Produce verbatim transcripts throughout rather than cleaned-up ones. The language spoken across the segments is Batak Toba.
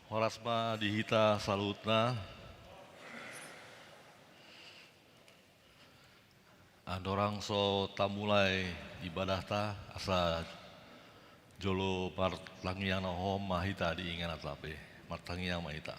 Horas ma di hita saluhutna. Andorang so tamulai ibadahta, asa jolo martangiang na hohom ma hita di ingananta be. Martangiang ma hita.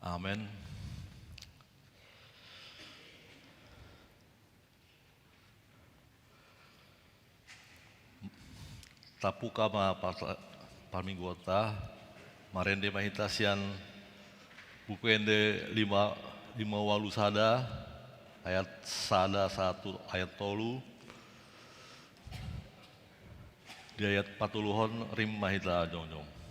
Amen. Tabuka ma pasa-, parmingguonta, marende ma hita sian Buku Ende lima, lima ualu sada, ayat sada sahat tu ayat tolu. Di ayat patoluhon rim ma hita jongjong.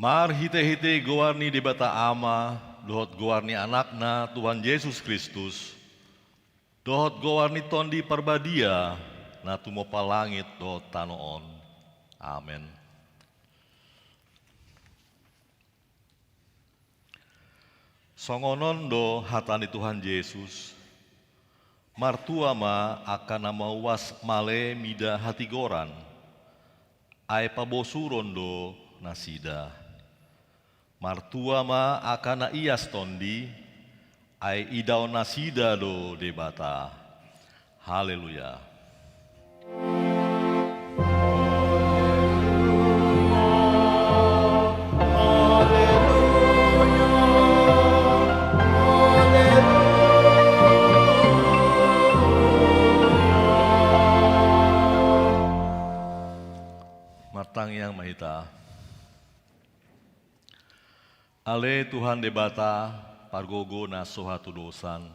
Marhitehite goar ni Debata Ama, dohot goar ni Anakna Tuhan Jesus Kristus, dohot goar ni Tondi Parbadia, na tumompa langit dohot tano on. Amen. Songon on do hata ni Tuhan Jesus: Martua ma angka na mauas male mida hatigoran, ai pabosuron do nasida. Martua ma angka na ias tondi, ai idaon nasida do Debata. Haleluya. Martangiang ma hita. Ale Tuhan Debata, pargogo na so hatudosan,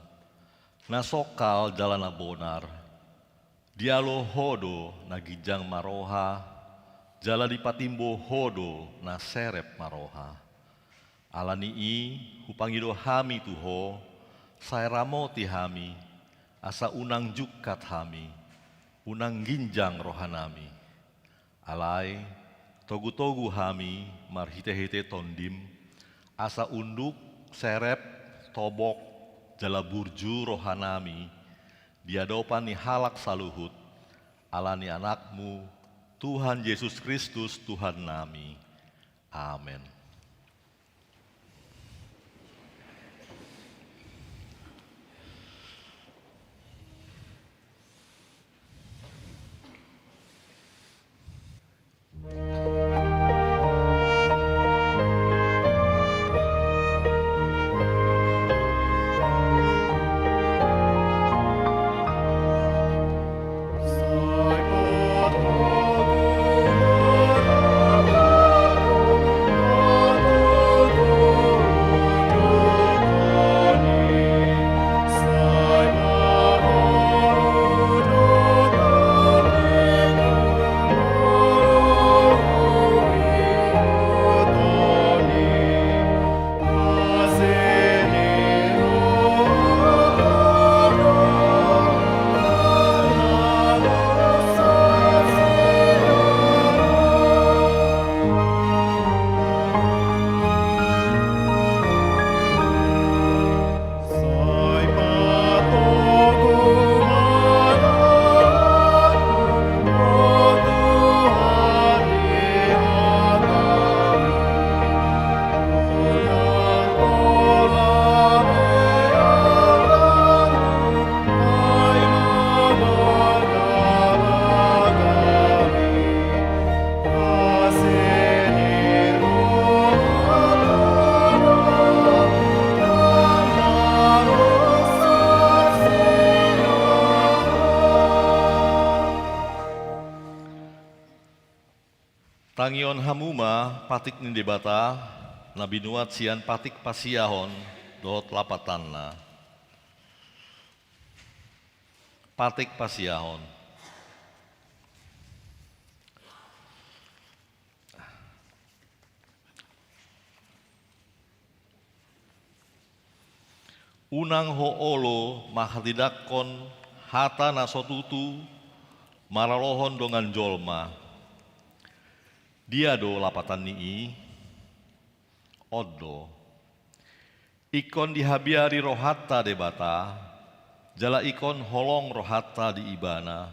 na songkal jala na bonar, dialo Ho do na ginjang marroha, jala dipatimbo Ho do na serep marroha. Ala ni i hupangido hami tu Ho, sai ramoti hami, asa unang jungkat hami, unang ginjang rohanami. Alai, togu-togu hami marhite-hite Tondim, asa unduk, serep, tobok, jala burju rohanami di adopan ni halak saluhut, ala ni Anakmu, Tuhan Jesus Kristus, Tuhannami. Amen. Tangihon hamu ma patik ni Debata, na binuat sian patik pasiahon dohot lapatanna. Patik pasiahon. Unang ho olo manghatindangkon hata na so tutu maralohon dongan jolma. Dia do lapatan ni i? On do. Ingkon dihabiari rohanta Debata, jala ingkon holong rohanta di Ibana,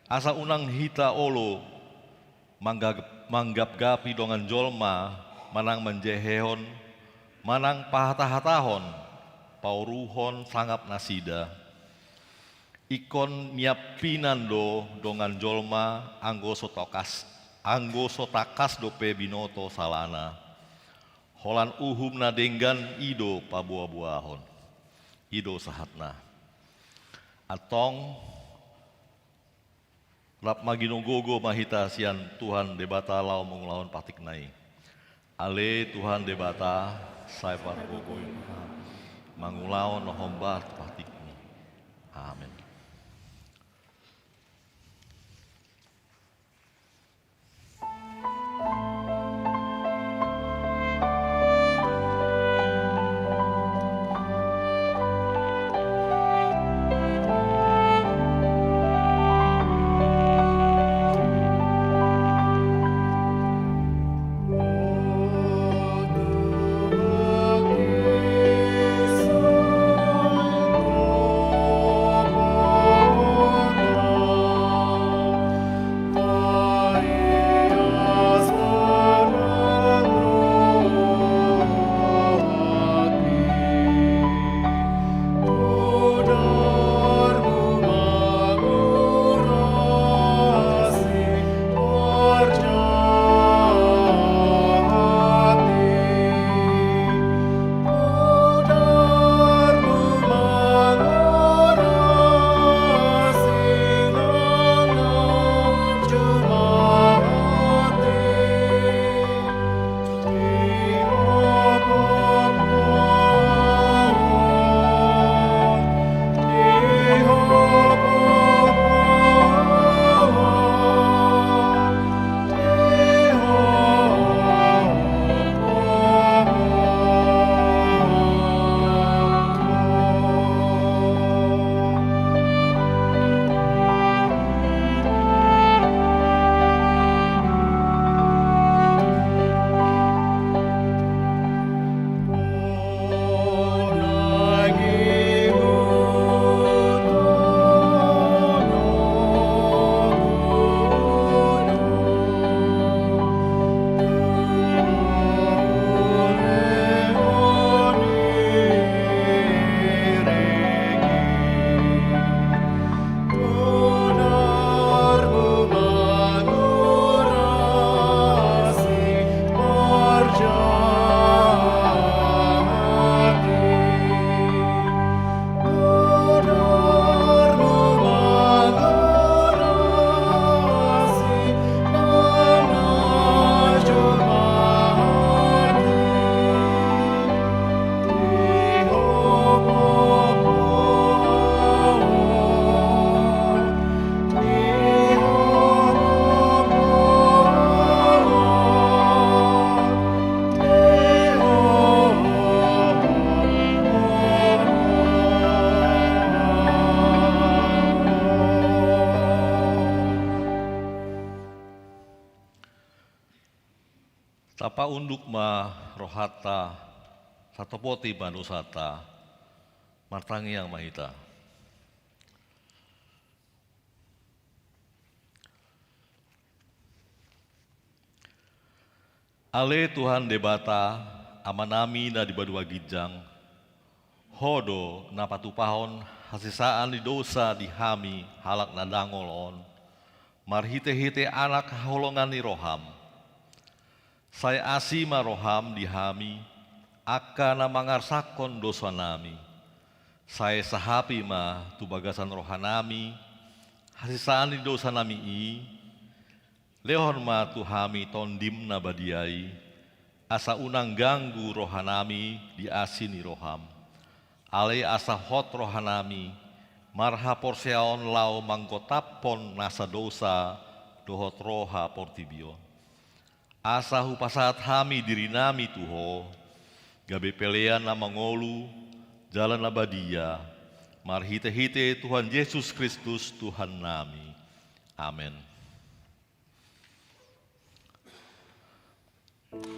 asa unang hita olo manggap-, manggapgapi dongan jolma, manang manjehehon, manang pahatahatahon, pauruhon sangap nasida. Ingkon niampinan do dongan jolma anggo so tangkas, anggo so tangkas dope binoto salana. Holan uhum na denggan i do paboaboahon. I do sahatna. Antong, rap manggogohi ma hita sian Tuhan Debata laho mangulahon patikna i. Ale Tuhan Debata, sai pargogoM ma hami mangulahon na hombar tu patikMi. Amen. Tapaunduk ma rohanta, tatopoti ma dosanta, martangiang ma hita. Ale Tuhan Debata, Amanami na di banua ginjang, Ho do na patupahon hasesaan ni dosa di hami halak na dangol on, marhitehite Anak haholongan ni roham. Sai asi ma roham di hami, angka na mangarsakhon dosanami. Sai sahapi ma tu bagasan rohanami hasesaan ni dosanami i, lehon ma tu hami Tondim na badia i, asa unang ganggu rohanami di asi ni roham. Alai asa hot rohanami marhaporseaon laho manggotaphon nasa dosa dohot roha portibi on. Asa hupasahat hami dirinami tu Ho, gabe pelean na mangolu, jala na badia, marhitehite Tuhan Jesus Kristus Tuhannami. Amen.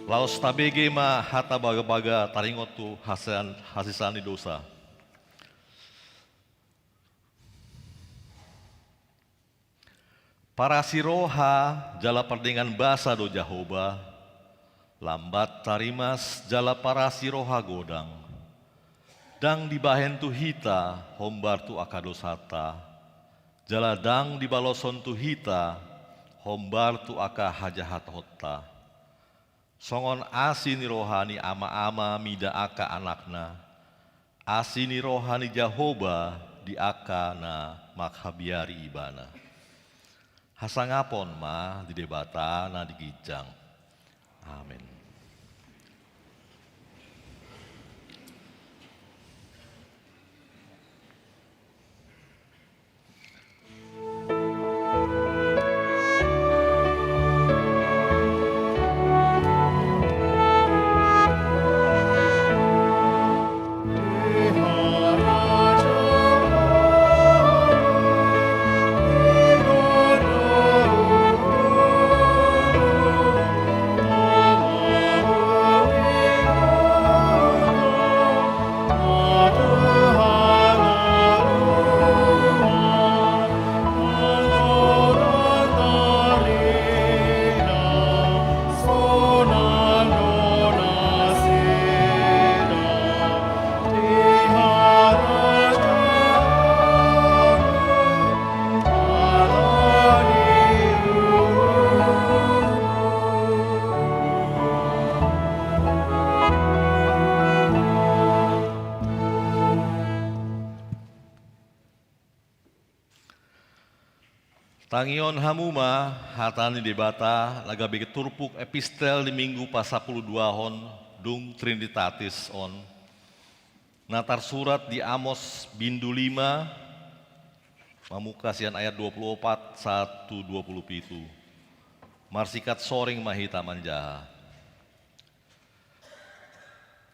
Laos tabege ma hata bagabaga taringot tu hasesaan, hasesaan ni dosa. Parasi roha jala pardenggan basa do Jahowa, lambat tarimas jala parasi roha godang. Ndang dibahen tu hita hombar tu angka dosanta, jala ndang dibaloshon tu hita hombar tu angka hajahatonta. Songon asi ni roha ni ama-ama mida angka anakna, asi ni roha ni Jahowa di angka na manghabiari Ibana. Hasangapon ma di Debata na di ginjang. Amen. Tangihon hamu ma hata ni Debata na gabe turpuk epistel di Minggu pasampuluduahon dung Trinitatis on, na tarsurat di Amos bindu lima, mamungka sian ayat dua puluh opat sahat tu dua puluh pitu. Marsikat soring ma hita manjaha.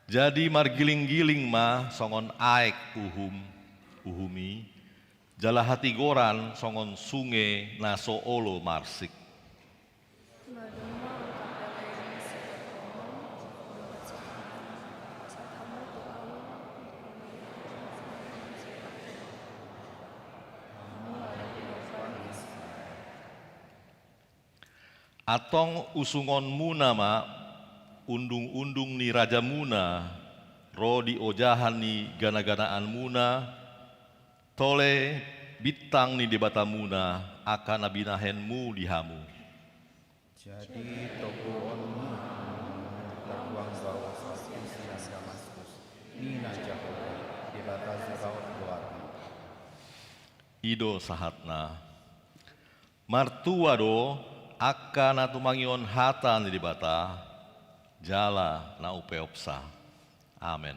Jadi margiling-giling ma songon aek uhum, uhum i, jala hatigoran songon sunge na so olo marsik. Antong usungonmuna ma undung-undung ni rajamuna ro di ojahan ni gana-ganaanmuna, tole bintang ni debatamuna angka na binahenmu di hamu. Jadi toguonmu hamu, laguang baosa sian Damaskus, ninna Jahowa, Debata Zebaot goarna. I do sahatna. Martua do angka na tumangihon hata ni Debata, jala na umpeopsa. Amen.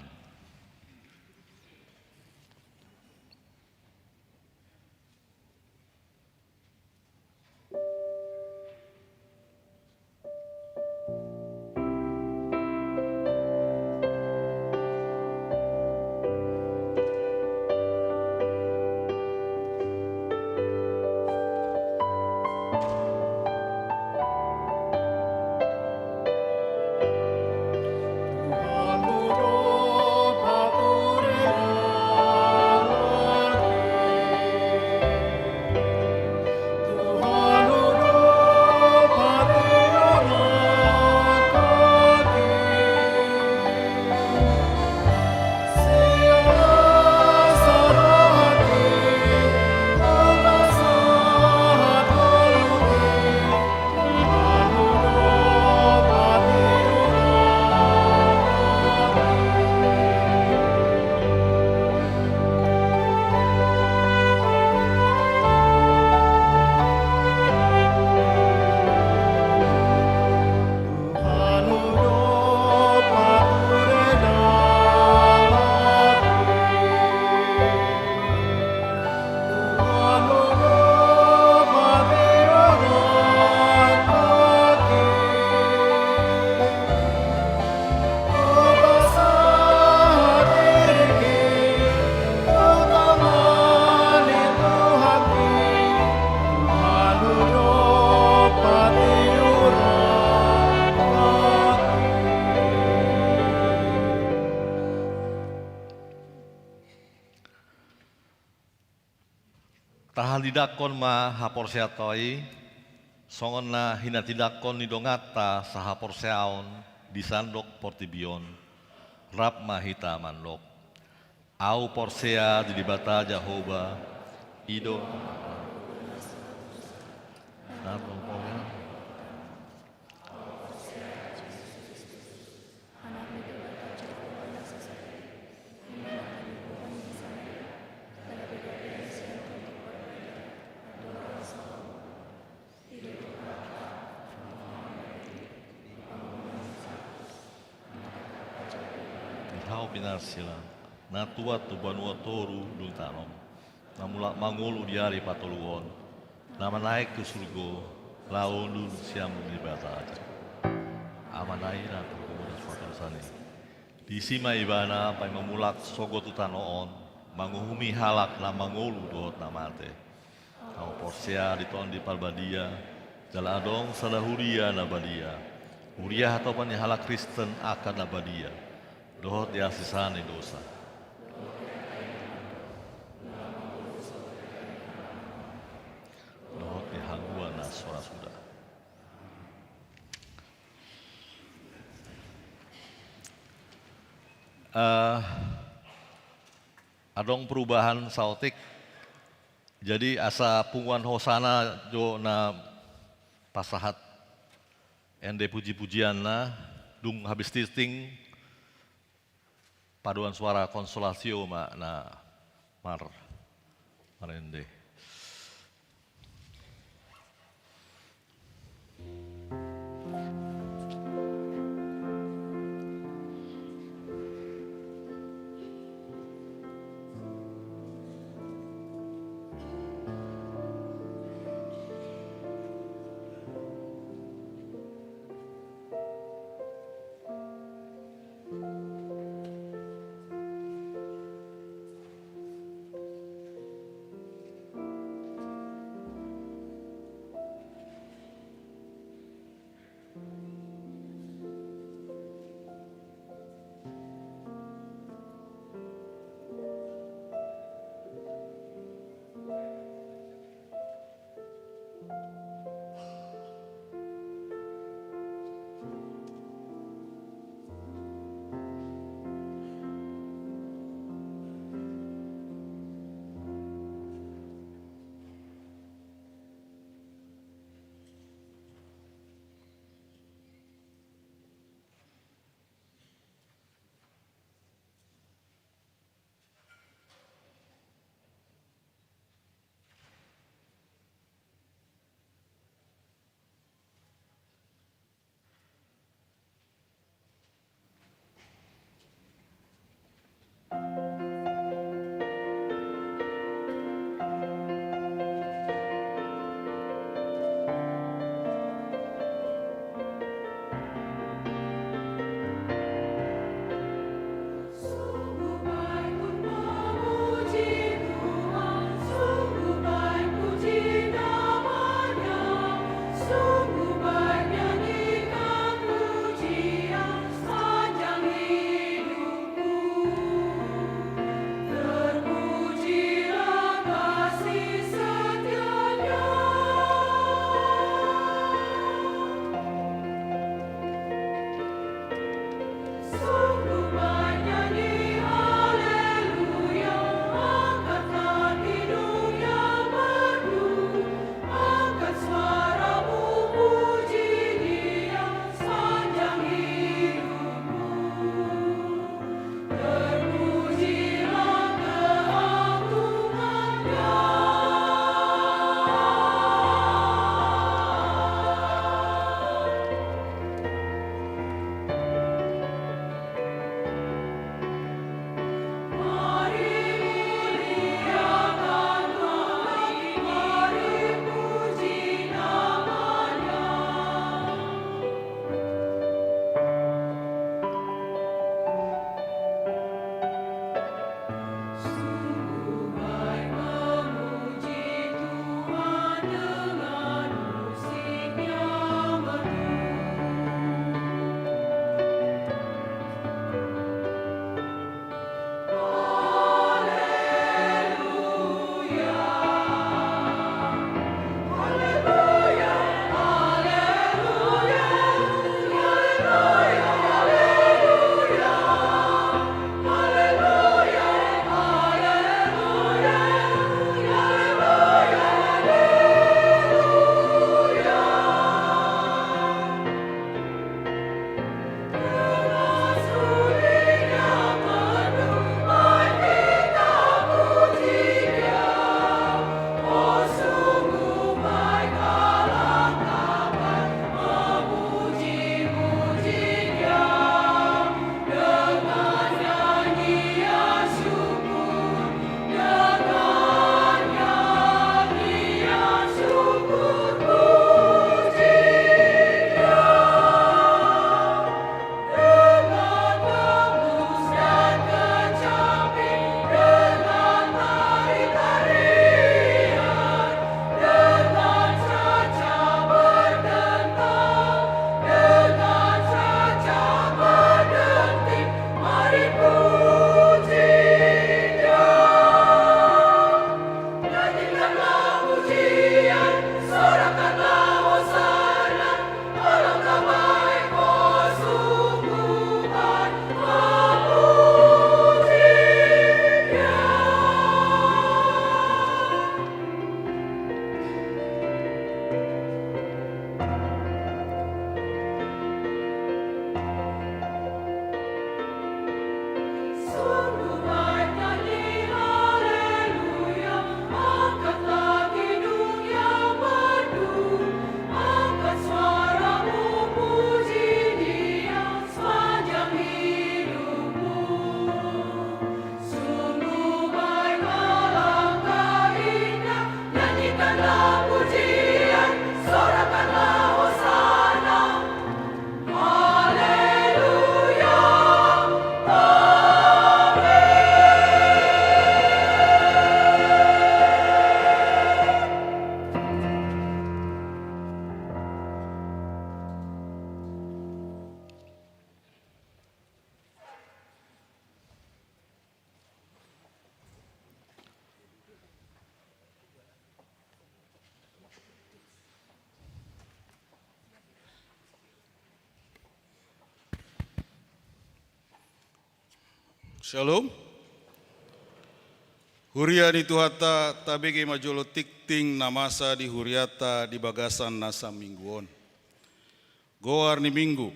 Tahatindanghon ma haporseaonta i, songon na hinatindanghon ni donganta sahaporseaon di sandok portibi on, rap ma hita mandok: Ahu porsea di Debata Jahowa, i do na Di hau pinarsilang, na tuat tu banua toru dung tano, na mulak mangolu di ari patoluhon, na manaek tu surgo, laho undul sian Debata. Amana i na turpuk na suakan sani. Disi ma ibana paima mulak sogot tu tano on, manguhumi halak na mangolu dohot na mate. Ahu porsea di Tondi Parbadia, jala adong sada huria na badia. Huria hatopan ni halak Kristen angka na badia, dohot di hasesaan ni dosa, dohot di haluaon na so ra suda. Eh, adong perubahan saotik. Jadi asa punguan hosana jo na pasahat ende puji-pujianna, dung habis tingting, paduan suara konsolatio ma na mar-, marende. Shalom. Huria ni Tuhanta, tabege ma jolo tingting na masa di hurianta di bagasan na saminggu on. Goar ni minggu.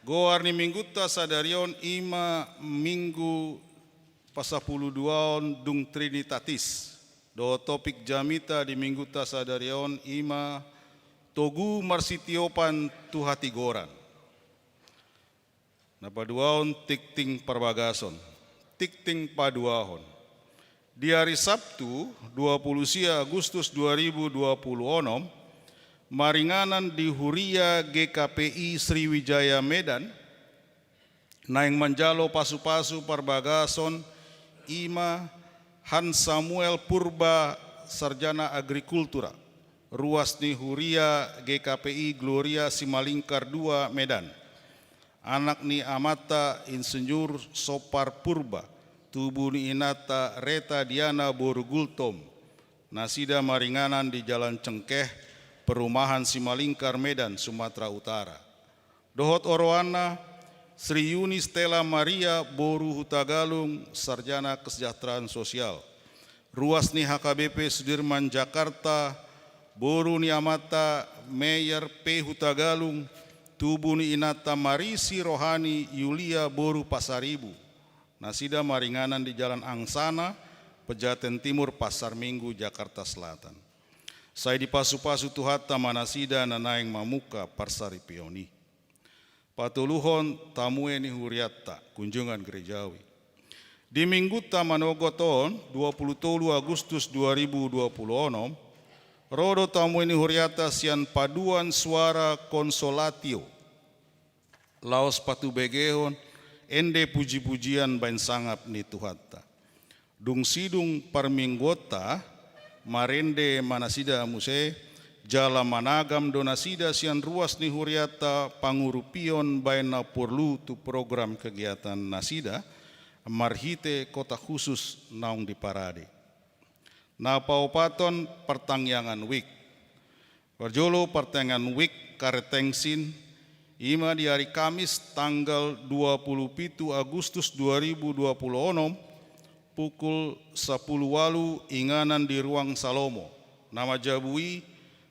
Goar ni minggunta sadari on i ma minggu pasapuluduaon dung Trinitatis. Dohot topik jamita di minggunta sadari on i ma togu marsitiopan tu hatigoran. Na paduahon tingting parbagason. Tingting paduahon. Di ari Sabtu, dua puluh sia Agustus dua ribu dua puluh onom, maringanan di Huria G K P I Sriwijaya Medan, naeng manjalo pasupasu parbagason i ma Hans Samuel Purba, sarjana agrikultura, ruas ni Huria G K P I Gloria Simalingkar dua Medan. Anak ni amanta Insinyur Sopar Purba, tubu ni inanta Reta Diana boru Gultom. Nasida maringanan di Jalan Cengkeh, Perumahan Simalingkar, Medan, Sumatera Utara. Dohot oroanna, Sri Yuni Stella Maria boru Hutagalung, sarjana kesejahteraan sosial. Ruas ni H K B P Sudirman Jakarta, boru ni amanta Meyer P Hutagalung, tubu ni inanta Marisi Rohani Yulia boru Pasaribu. Nasida maringanan di Jalan Angsana, Pejaten Timur, Pasar Minggu, Jakarta Selatan. Sai dipasupasu Tuhanta ma nasida na naeng mamungka parsaripeon i. Patoluhon, tamue ni hurianta, kunjungan gerejawi. Di minggunta manogot on, dua puluh tolu Agustus dua ribu dua puluh onom, ro do tamue ni hurianta sian paduan suara Consolatio, laos patubegehon ende pujipujian baen sangap ni Tuhanta. Dung sidung parmingguonta, marende ma nasida muse, jala managam do nasida sian ruas ni hurianta pangurupion baen na porlu tu program kegiatan nasida, marhite kotak khusus naung diparade. Na paopathon, partangiangan wijk. Parjolo partangiangan wijk karet tensin, i ma di ari Kamis tanggal dua puluh pitu Agustus dua ribu dua puluh onom, pukul sapuluh ualu, inganan di Ruang Salomo. Na manjabu i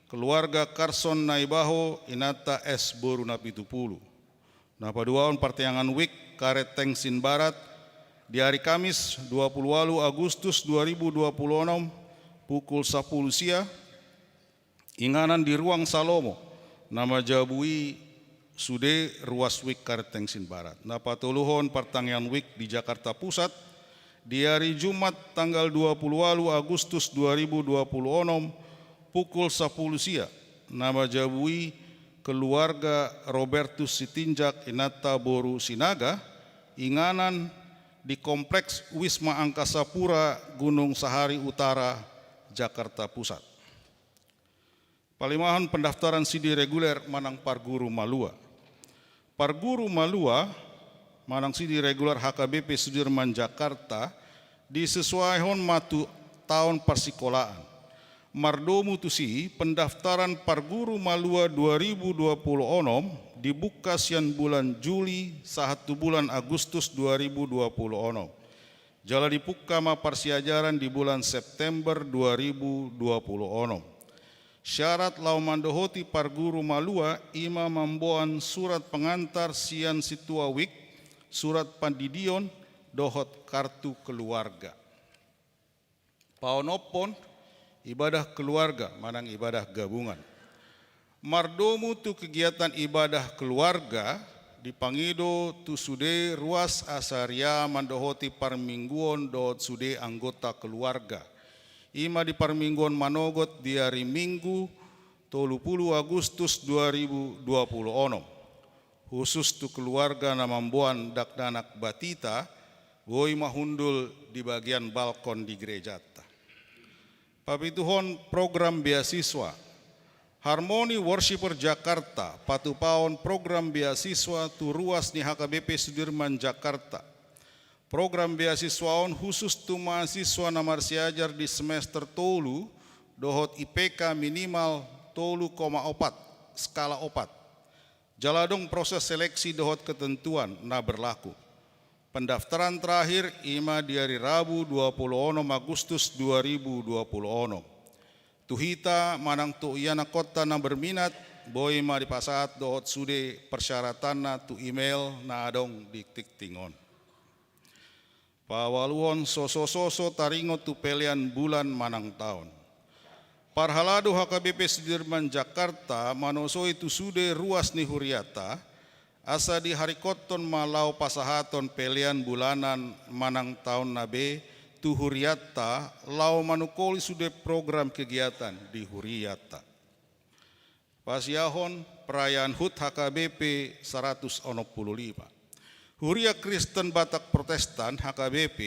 keluarga Carson Naibaho, inanta S boru Napitupulu. Na paduahon partangiangan wijk karet tensin barat, di ari Kamis dua puluh ualu Agustus dua ribu dua puluh onom, pukul sapuluh sia, inganan di Ruang Salomo. Na manjabu i sude ruas wijk karet tensin barat. Na patoluhon partangiangan wijk di Jakarta Pusat, di ari Jumat tanggal dua puluh ualu Agustus dua ribu dua puluh onom, pukul sapuluh sia. Na manjabu i keluarga Robertus Sitinjak, inanta boru Sinaga, inganan di Kompleks Wisma Angkasa Pura, Gunung Sahari Utara, Jakarta Pusat. Palimahon, pendaftaran sidi reguler manang parguru malua. Parguru malua manang sidi reguler H K B P Sudirman Jakarta disesuaihon ma tu taon parsikolaan. Mardomu tusi, pendaftaran parguru malua dua ribu dua puluh onom dibuka sian bulan Juli sahat tu bulan Agustus dua ribu dua puluh onom. Jala dibuka ma parsiajaran di bulan September dua ribu dua puluh onom. Syarat laho mandohoti parguru malua i ma mamboan surat pengantar sian sintua wijk, surat pandidion, dohot kartu keluarga. Paonomhon, ibadah keluarga manang ibadah gabungan. Mardomu tu kegiatan ibadah keluarga, dipangido tu sude ruas asa ria mandohoti parmingguon dohot sude anggota keluarga. I ma di parmingguon manogot di ari Minggu, tolu pulu Agustus dua ribu dua pulu onom. Husus tu keluarga na mamboan dakdanak batita, boi ma hundul di bagian balkon di gerejanta. Papituhon, program beasiswa. Harmony Worshipper Jakarta patupahon program beasiswa tu ruas ni H K B P Sudirman Jakarta. Program beasiswa on husus tu mahasiswa na marsiajar di semester tolu dohot I P K minimal tolu koma opat, skala opat. Jala adong proses seleksi dohot ketentuan na berlaku. Pendaftaran terakhir i ma di ari Rabu dua pulu onom Agustus dua ribu dua pulu onom. Tu hita manang tu ianakhonta na berminat, boi ma dipasahat dohot sude persyaratanna tu email na adong di tingting on. Paualuhon sosososo taringot tu pelean bulan manang taon. Parhalado H K B P Sudirman Jakarta manosoi tu sude ruas ni huriata, asa diharingkothon ma laho pasahathon pelean bulanan manang taonna be tu huriata laho manungkoli sude program kegiatan di huriata. Pasiahon perayaan hut H K B P saratus onom pulu lima. Huria Kristen Batak Protestan H K B P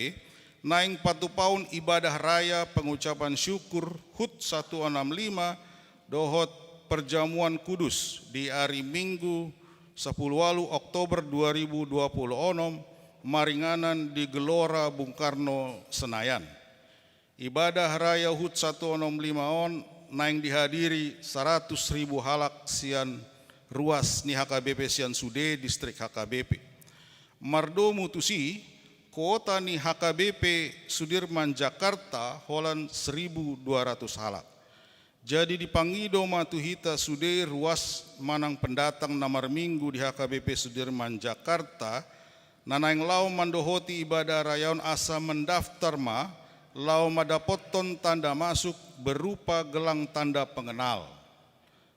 naeng patupahon ibadah raya pengucapan syukur hut satu onom lima dohot perjamuan kudus di ari Minggu sapuluh ualu Oktober dua ribu dua pulu onom maringanan di Gelora Bung Karno Senayan. Ibadah raya hut satu onom lima on naeng dihadiri saratus ribu halak sian ruas ni H K B P sian sude distrik H K B P. Mardomu tusi, kuota ni H K B P Sudirman Jakarta holan seribu dua ratus halak. Jadi dipangido ma tu hita sude ruas manang pendatang na marminggu di H K B P Sudirman Jakarta, na naeng laho mandohoti ibadah raya on asa mendaftar ma laho mandapothon tanda masuk berupa gelang tanda pengenal.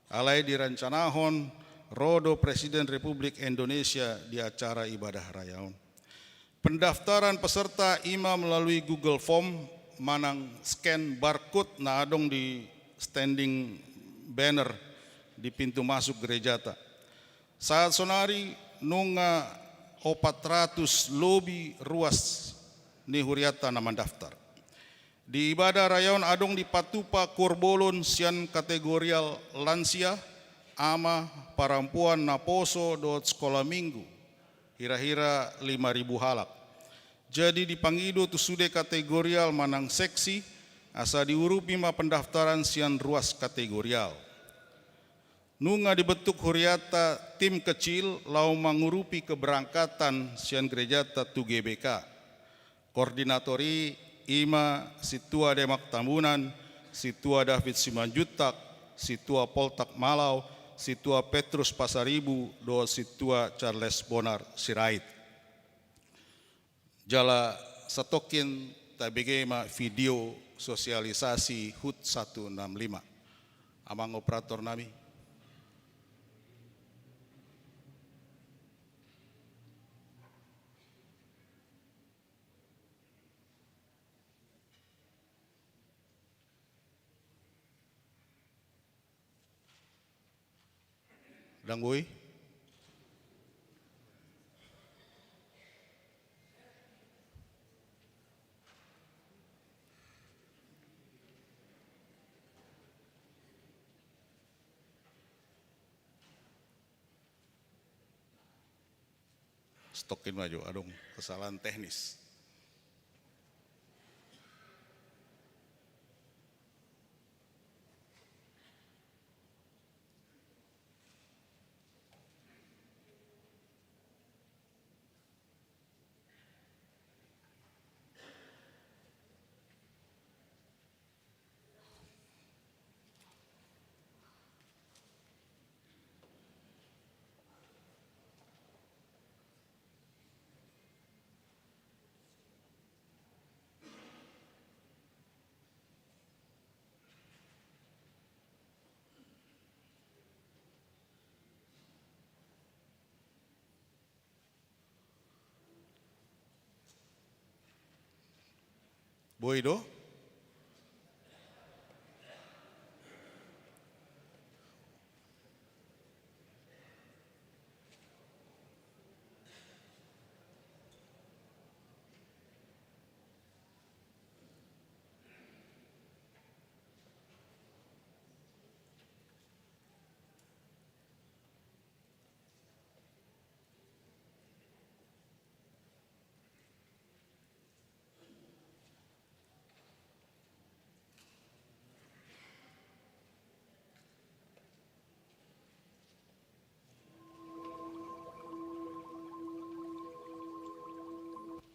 Alai direncanahon ro do Presiden Republik Indonesia di acara ibadah raya on. Pendaftaran peserta i ma melalui Google Form manang scan barcode na adong di standing banner di pintu masuk gerejata. Sahat sonari nunga opat ratus lobi ruas ni huriata na mandaftar. Di ibadah raya on adong dipatupa kuor bolon sian kategorial lansia, ama, parampuan, naposo dohot sekolah minggu, hira-hira lima ribu halak. Jadi dipangido tu sude kategorial manang seksi, asa diurupi ma pendaftaran sian ruas kategorial. Nunga dibentuk huriata tim kecil laho mangurupi keberangkatan sian gerejata tu G B K. Koordinator i i ma Sintua Demak Tambunan, Sintua David Simanjuntak, Sintua Poltak Malau, Sintua Petrus Pasaribu dohot Sintua Charles Bonar Sirait. Jala satongkin tabege ma video sosialisasi hut satu enam lima. Amang operator nami. Dang boi. Stok in ma jo, adong kesalahan teknis. Boi do?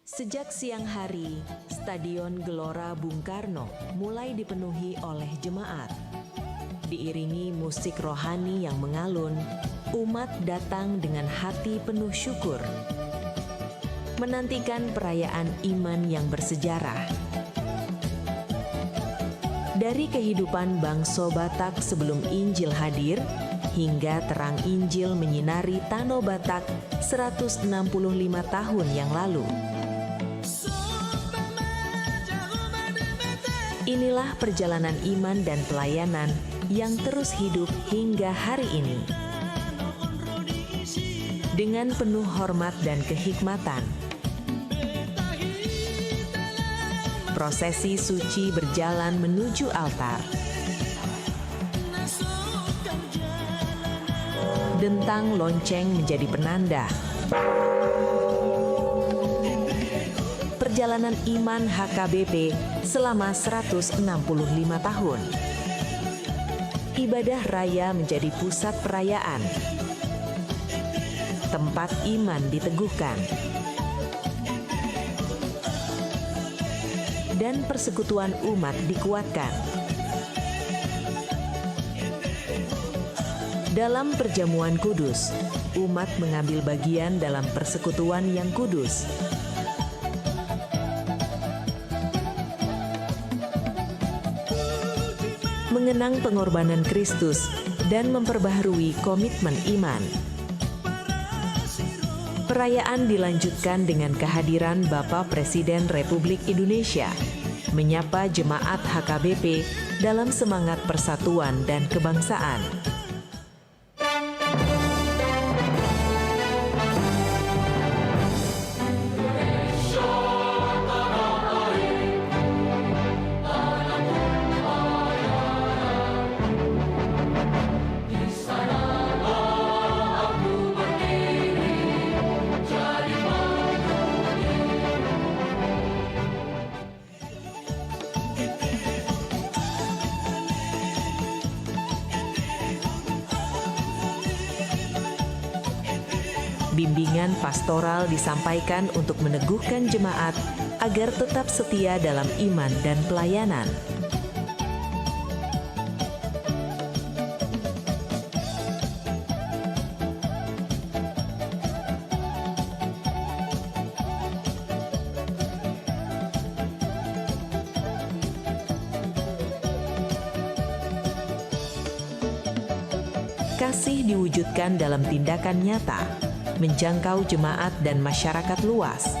Sejak siang hari, Stadion Gelora Bung Karno mulai dipenuhi oleh jemaat. Diiringi musik rohani yang mengalun, umat datang dengan hati penuh syukur, menantikan perayaan iman yang bersejarah. Dari kehidupan bangso Batak sebelum Injil hadir, hingga terang Injil menyinari tano Batak seratus enam puluh lima tahun yang lalu. Inilah perjalanan iman dan pelayanan yang terus hidup hingga hari ini. Dengan penuh hormat dan kehikmatan, prosesi suci berjalan menuju altar. Dentang lonceng menjadi penanda perjalanan iman H K B P selama seratus enam puluh lima tahun. Ibadah raya menjadi pusat perayaan, tempat iman diteguhkan, dan persekutuan umat dikuatkan. Dalam perjamuan kudus, umat mengambil bagian dalam persekutuan yang kudus, mengenang pengorbanan Kristus, dan memperbaharui komitmen iman. Perayaan dilanjutkan dengan kehadiran Bapak Presiden Republik Indonesia menyapa jemaat H K B P dalam semangat persatuan dan kebangsaan. Bimbingan pastoral disampaikan untuk meneguhkan jemaat agar tetap setia dalam iman dan pelayanan. Kasih diwujudkan dalam tindakan nyata, menjangkau jemaat dan masyarakat luas.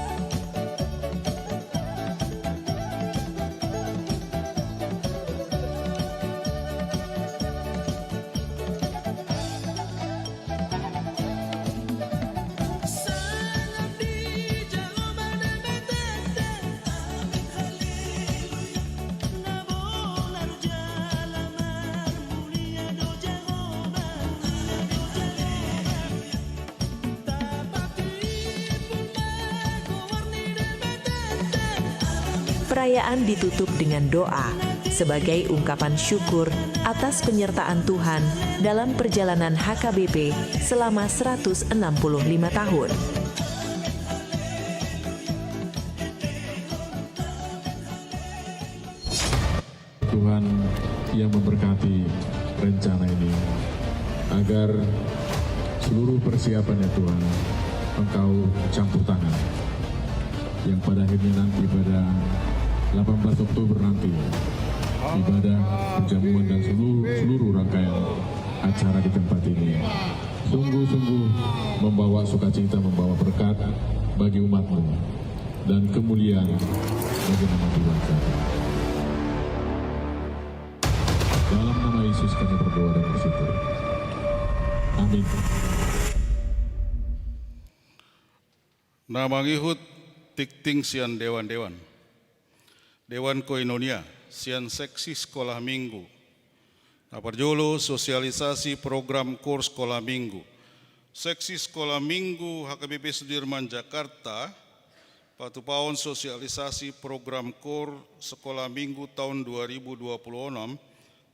Perayaan ditutup dengan doa sebagai ungkapan syukur atas penyertaan Tuhan dalam perjalanan H K B P selama seratus enam puluh lima tahun. Tuhan yang memberkati rencana ini, agar seluruh persiapannya, Tuhan, Engkau campur tangan, yang pada akhirnya nanti pada delapan belas Oktober nanti, ibadah perjamuan dan seluruh, seluruh rangkaian acara di tempat ini sungguh-sungguh membawa sukacita, membawa berkat bagi umat-Mu dan kemuliaan bagi nama Tuhan kami. Dalam nama Yesus kami berdoa dan bersyukur. Amin. Na mangihut tingting sian dewan-dewan. Dewan Koinonia, sian seksi Sekolah Minggu. Na parjolo, sosialisasi program KOR Sekolah Minggu. Seksi Sekolah Minggu H K B P Sudirman Jakarta, patupaon sosialisasi program KOR Sekolah Minggu taon dua ribu dua puluh onom,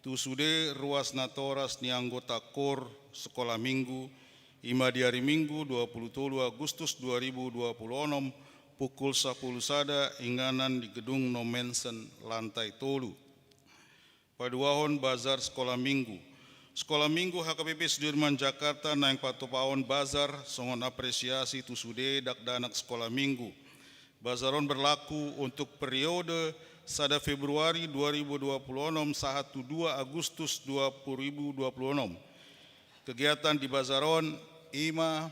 tu sude ruas natoras ni anggota KOR Sekolah Minggu, i ma di ari Minggu dua puluh tolu Agustus dua ribu dua puluh onom, pukul sapuluh sada inganan di gedung No Mention lantai tolu. Paduahon bazar Sekolah Minggu. Sekolah Minggu H K B P Sudirman Jakarta naeng patupahon bazar songon apresiasi tu sude dakdanak Sekolah Minggu. Bazar on berlaku untuk periode sada Februari dua ribu dua puluh enam sahat tu dua Agustus dua ribu dua puluh enam. Kegiatan di bazar on ima: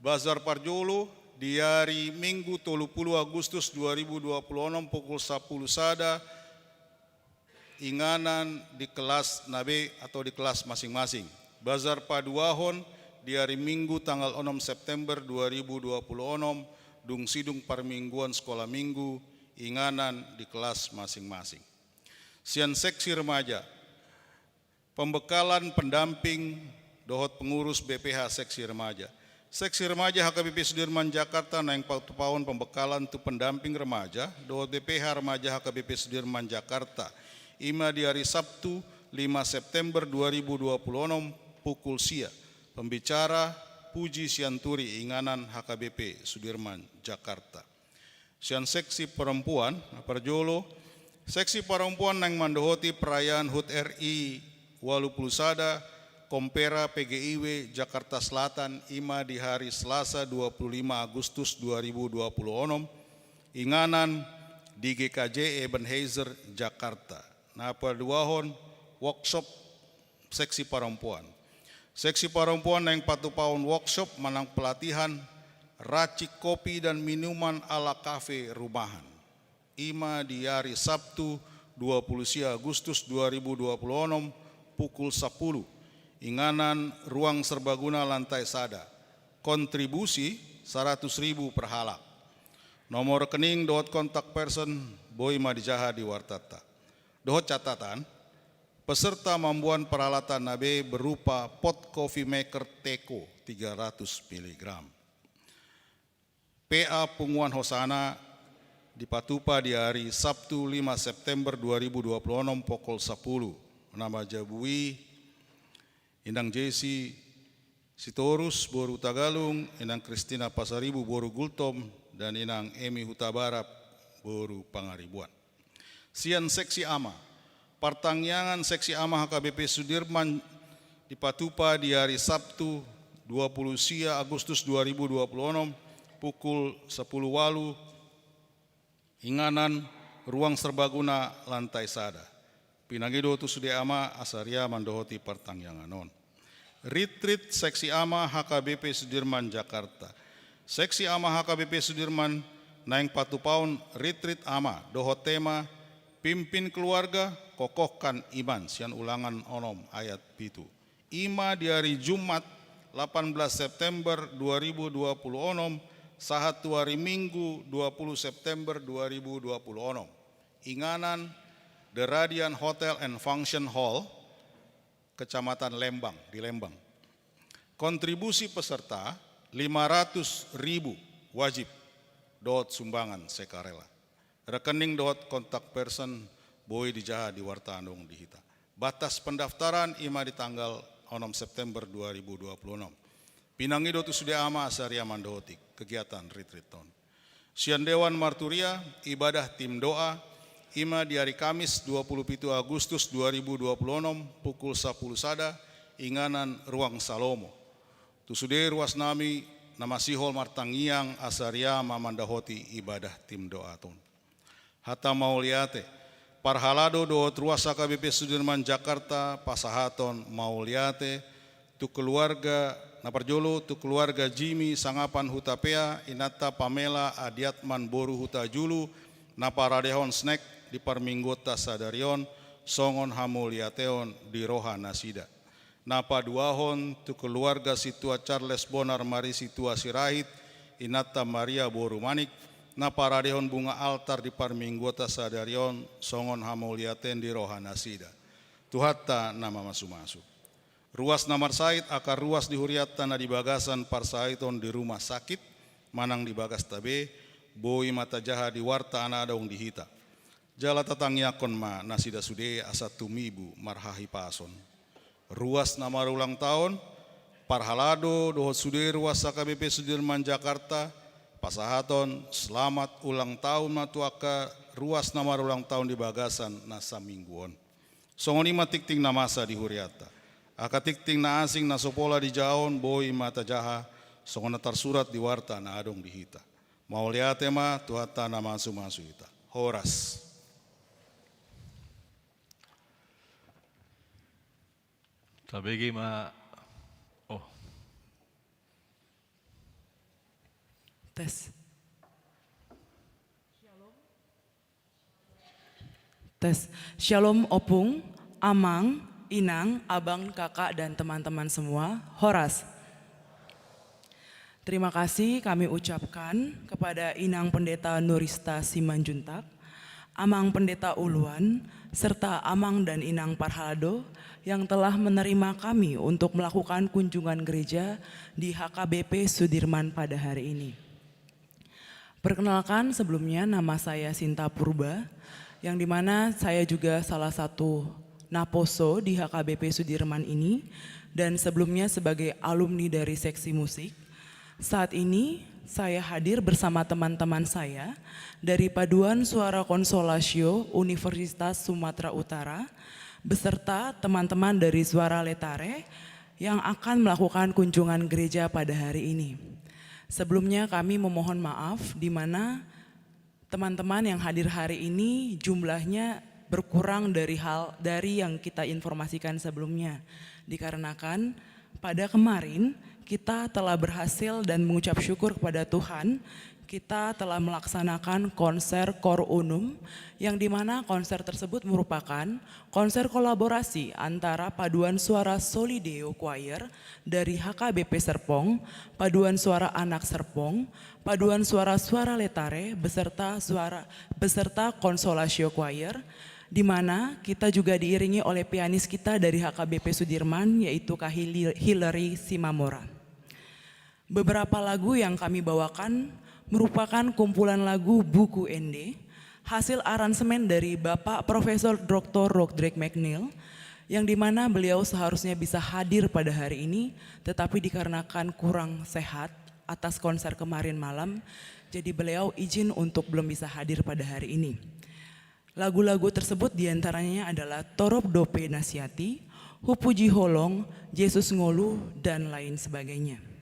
bazar parjolo di ari Minggu tolu pulu Agustus dua ribu dua pulu onom pukul sapulu sada inganan di kelas na be atau di kelas masing-masing. Bazar paduahon di ari Minggu tanggal onom September dua ribu dua pulu onom dung sidung parmingguon Sekolah Minggu inganan di kelas masing-masing. Sian seksi remaja, pembekalan pendamping dohot pengurus B P H seksi remaja. Seksi remaja H K B P Sudirman Jakarta naeng patupahon pembekalan tu pendamping remaja dohot B P H remaja H K B P Sudirman Jakarta. Ima di ari Sabtu lima September dua ribu dua pulu onom pukul sia. Pembicara Puji Sianturi inganan H K B P Sudirman Jakarta. Sian seksi perempuan, parjolo, seksi perempuan naeng mandohoti perayaan hut R I walu pulu sada Kompera P G I W Jakarta Selatan ima di hari Selasa dua pulu lima Agustus dua ribu dua pulu onom, inganan di G K J Ebenezer Jakarta. Na paduahon, workshop seksi parompuan. Seksi parompuan naeng patupahon workshop manang pelatihan racik kopi dan minuman ala kafe rumahan. Ima di ari Sabtu dua pulu sia Agustus dua ribu dua pulu onom pukul sapulu. Inganan ruang serbaguna lantai sada. Kontribusi saratus ribu per halak. Nomor rekening dohot kontak person boi ma dijaha di wartanta. Dohot catatan, peserta mamboan peralatan na be berupa pot coffee maker Teko tiga ratus miligram. P A Punguan Hosana dipatupa di ari Sabtu lima September dua ribu dua pulu onom pukul sapulu. Nama jabu i Inang Jesi Sitorus boru Tagalung, Inang Kristina Pasaribu boru Gultom, dan Inang Emi Hutabarat boru Pangaribuan. Sian seksi ama. Partangiangan seksi ama H K B P Sudirman dipatupa di ari Sabtu dua pulu sia Agustus dua ribu dua pulu onom pukul sapulu walu, inganan ruang serbaguna lantai sada. Pinangido tu sude ama asa ria mandohoti partangiangan on. Ritrit seksi ama H K B P Sudirman Jakarta. Seksi ama H K B P Sudirman naeng patupahon ritrit ama dohot tema Pimpin Keluarga, Kokohkan Iman sian Ulangan onom ayat pitu. Ima di ari Jumat lapan belas September dua ribu dua pulu onom sahat tu ari Minggu dua pulu September dua ribu dua pulu onom. Inganan The Radiant Hotel and Function Hall, Kecamatan Lembang, di Lembang. Kontribusi peserta lima ratus ribu wajib dohot sumbangan sekarela. Rekening dohot kontak person boi dijaha di warta naung di hita. Batas pendaftaran ima di tanggal onom September dua ribu dua puluh enam. Pinangido tu sude ama asa ria mandohoti kegiatan ritrit on. Sian Dewan Marturia, ibadah tim doa, ima di ari Kamis dua pulu pitu Agustus dua ribu dua puluh onom pukul sapulu sada, inganan ruang Salomo. Tu sude ruas nami na masihol martangiang asa ria ma mandohoti ibadah tim doa on. Hata mauliate. Parhalado dohot ruas H K B P Sudirman Jakarta pasahaton mauliate tu keluarga, na parjolo tu keluarga Jimi Sangapan Hutapea, inanta Pamela Adiatman boru Hutajulu, na paradehon snack di parmingguonta sadari on songon hamauliateon di roha nasida. Na paduahon tu keluarga Sintua Charles Bonar Marisitua Sirait, inanta Maria boru Manik, na paradehon bunga altar di parmingguonta sadari on songon hamauliateon di roha nasida. Tuhanta na mamasumasu. Ruas na marsahit angka ruas di hurianta na di bagasan parsahiton di rumah sakit manang di bagasta be, boi ma tajaha di warta na adong di hita. Jala tatangiangkon ma nasida sude asa tumibu marhahipason. Ruas na marulang taon, parhalado dohot sude ruas H K B P Sudirman Jakarta, Pasahaton selamat ulang tahun ma tu angka ruas na marulang tahun di bagasan na saminggu on. Songon i ma tingting na masa di hurianta. Angka tingting na asing na so pola dijaha on boi ma tajaha, songon na tarsurat di warta na adong di hita. Mauliate ma, Tuhanta na mamasu-masu hita. Horas. Tabege ma. Oh. Tes. Tes. Shalom, Opung, Amang, Inang, Abang, Kakak, dan teman-teman semua. Horas. Terima kasih kami ucapkan kepada Inang Pendeta Nurista Simanjuntak, Amang Pendeta Uluan, serta Amang dan Inang Parhaldo yang telah menerima kami untuk melakukan kunjungan gereja di H K B P Sudirman pada hari ini. Perkenalkan, sebelumnya nama saya Sinta Purba, yang dimana saya juga salah satu naposo di H K B P Sudirman ini, dan sebelumnya sebagai alumni dari seksi musik. Saat ini, saya hadir bersama teman-teman saya dari Paduan Suara Consolatio Universitas Sumatera Utara, beserta teman-teman dari Suara Letare yang akan melakukan kunjungan gereja pada hari ini. Sebelumnya, kami memohon maaf di mana teman-teman yang hadir hari ini jumlahnya berkurang dari hal, dari yang kita informasikan sebelumnya. Dikarenakan pada kemarin kita telah berhasil dan mengucap syukur kepada Tuhan, kita telah melaksanakan konser Cor Unum, yang dimana konser tersebut merupakan konser kolaborasi antara Paduan Suara Solideo Choir dari H K B P Serpong, Paduan Suara Anak Serpong, Paduan Suara Suara Letare beserta suara, beserta Consolatio Choir, di mana kita juga diiringi oleh pianis kita dari H K B P Sudirman, yaitu Kak Hili-, Hillary Simamora. Beberapa lagu yang kami bawakan merupakan kumpulan lagu Buku Ende, hasil aransemen dari Bapak Profesor Doktor Roderick McNeil, yang dimana beliau seharusnya bisa hadir pada hari ini, tetapi dikarenakan kurang sehat atas konser kemarin malam, jadi beliau izin untuk belum bisa hadir pada hari ini. Lagu-lagu tersebut diantaranya adalah Torop Dope Nasiati, Hupuji Holong, Jesus Ngolu, dan lain sebagainya.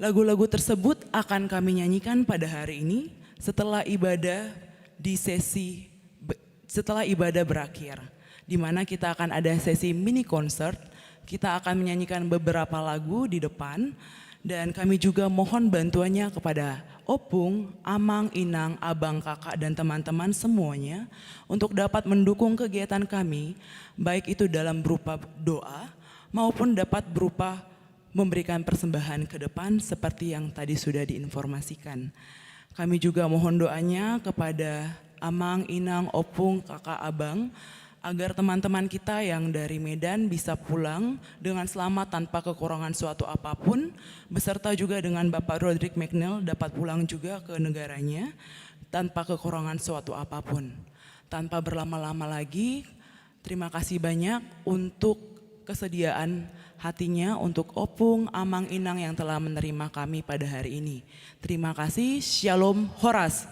Lagu-lagu tersebut akan kami nyanyikan pada hari ini setelah ibadah di sesi be-, setelah ibadah berakhir, di mana kita akan ada sesi mini concert. Kita akan menyanyikan beberapa lagu di depan, dan kami juga mohon bantuannya kepada Opung, Amang, Inang, Abang, Kakak, dan teman-teman semuanya untuk dapat mendukung kegiatan kami, baik itu dalam berupa doa maupun dapat berupa memberikan persembahan ke depan seperti yang tadi sudah diinformasikan. Kami juga mohon doanya kepada Amang, Inang, Opung, Kakak, Abang, agar teman-teman kita yang dari Medan bisa pulang dengan selamat tanpa kekurangan suatu apapun, beserta juga dengan Bapak Roderick McNeil dapat pulang juga ke negaranya tanpa kekurangan suatu apapun. Tanpa berlama-lama lagi, terima kasih banyak untuk kesediaan hatinya untuk Opung, Amang, Inang yang telah menerima kami pada hari ini. Terima kasih. Shalom, horas.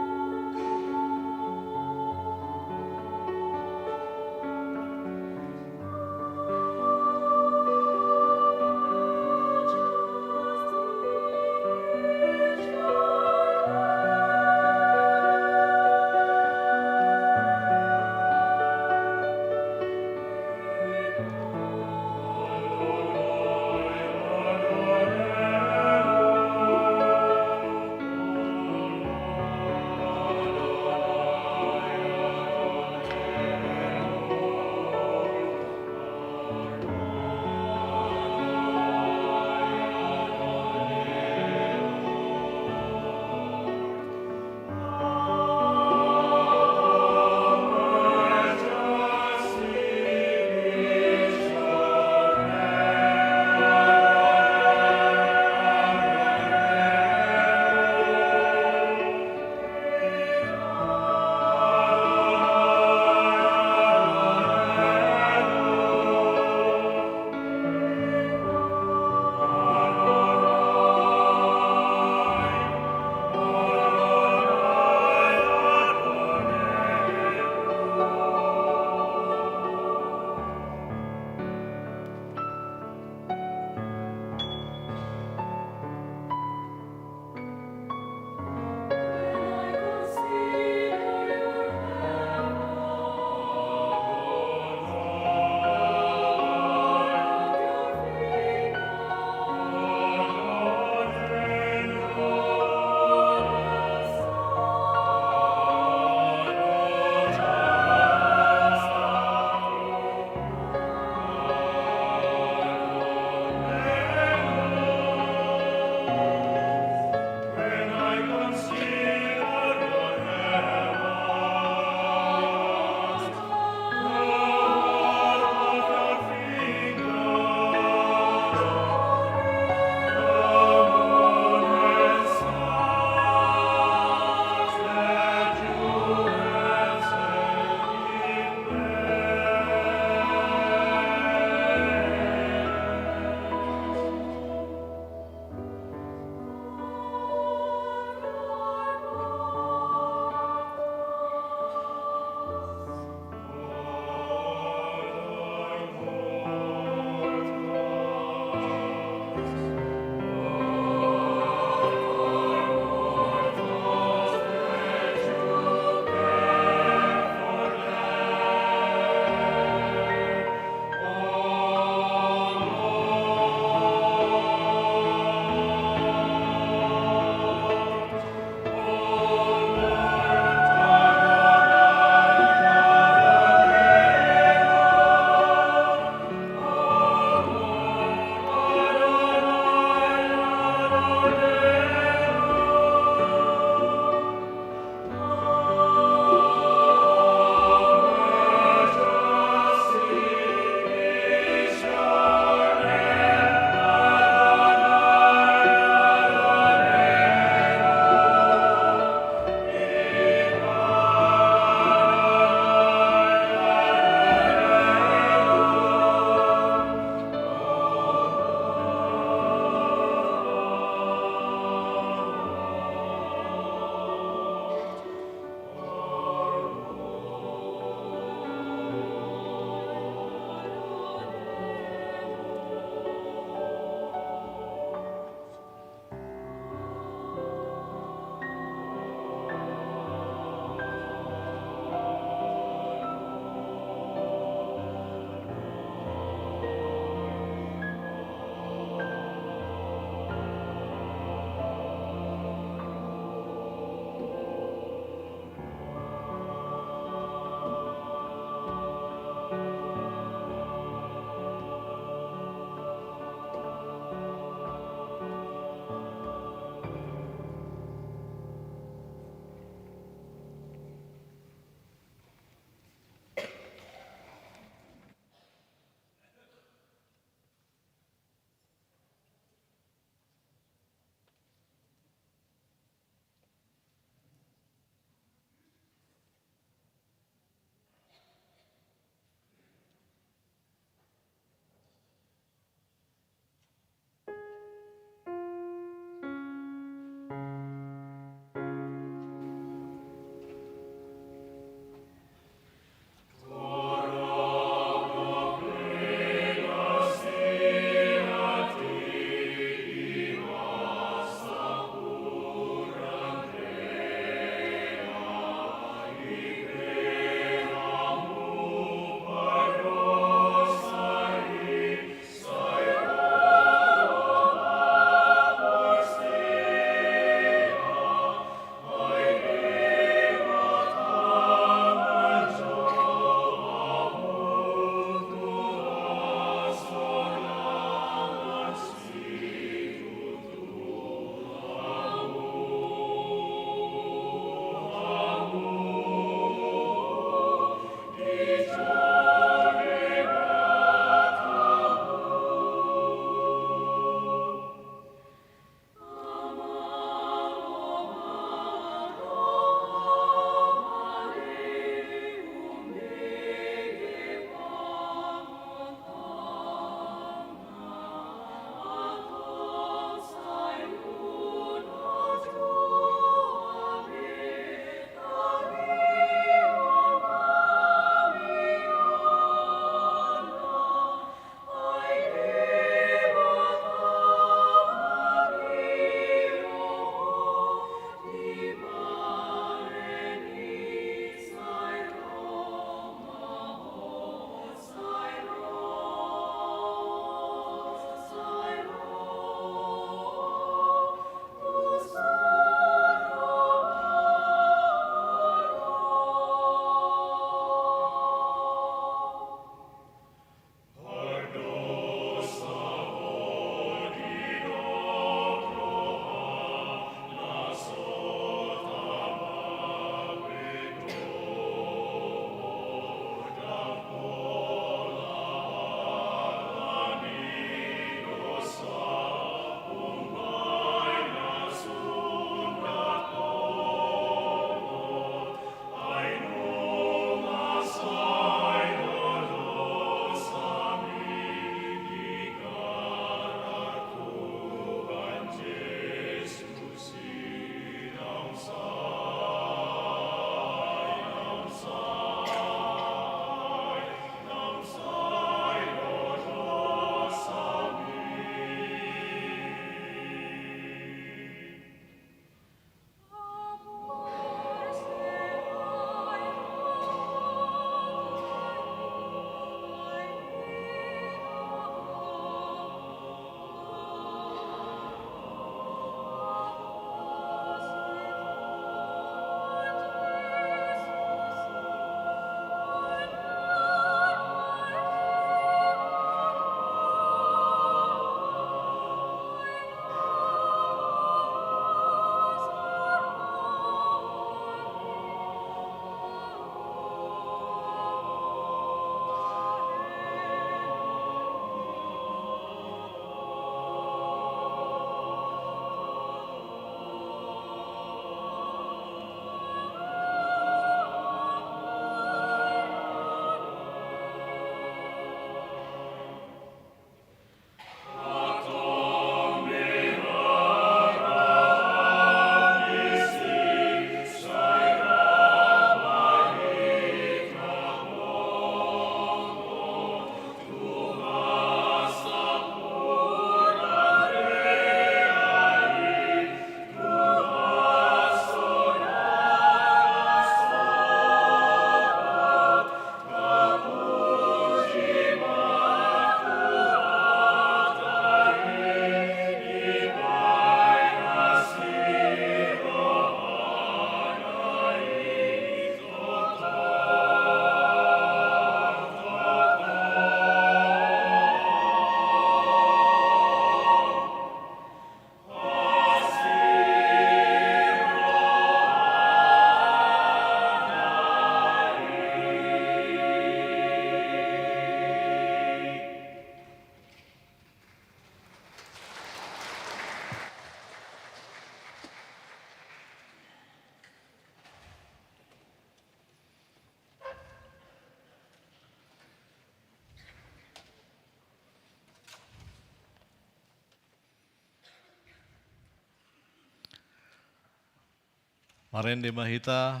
Marende ma hita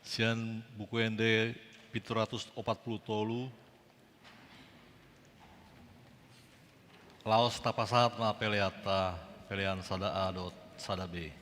sian Buku Ende pitu ratus opat pulu tolu. Laos tapasahat ma peleanta, pelean sada A dohot sada B.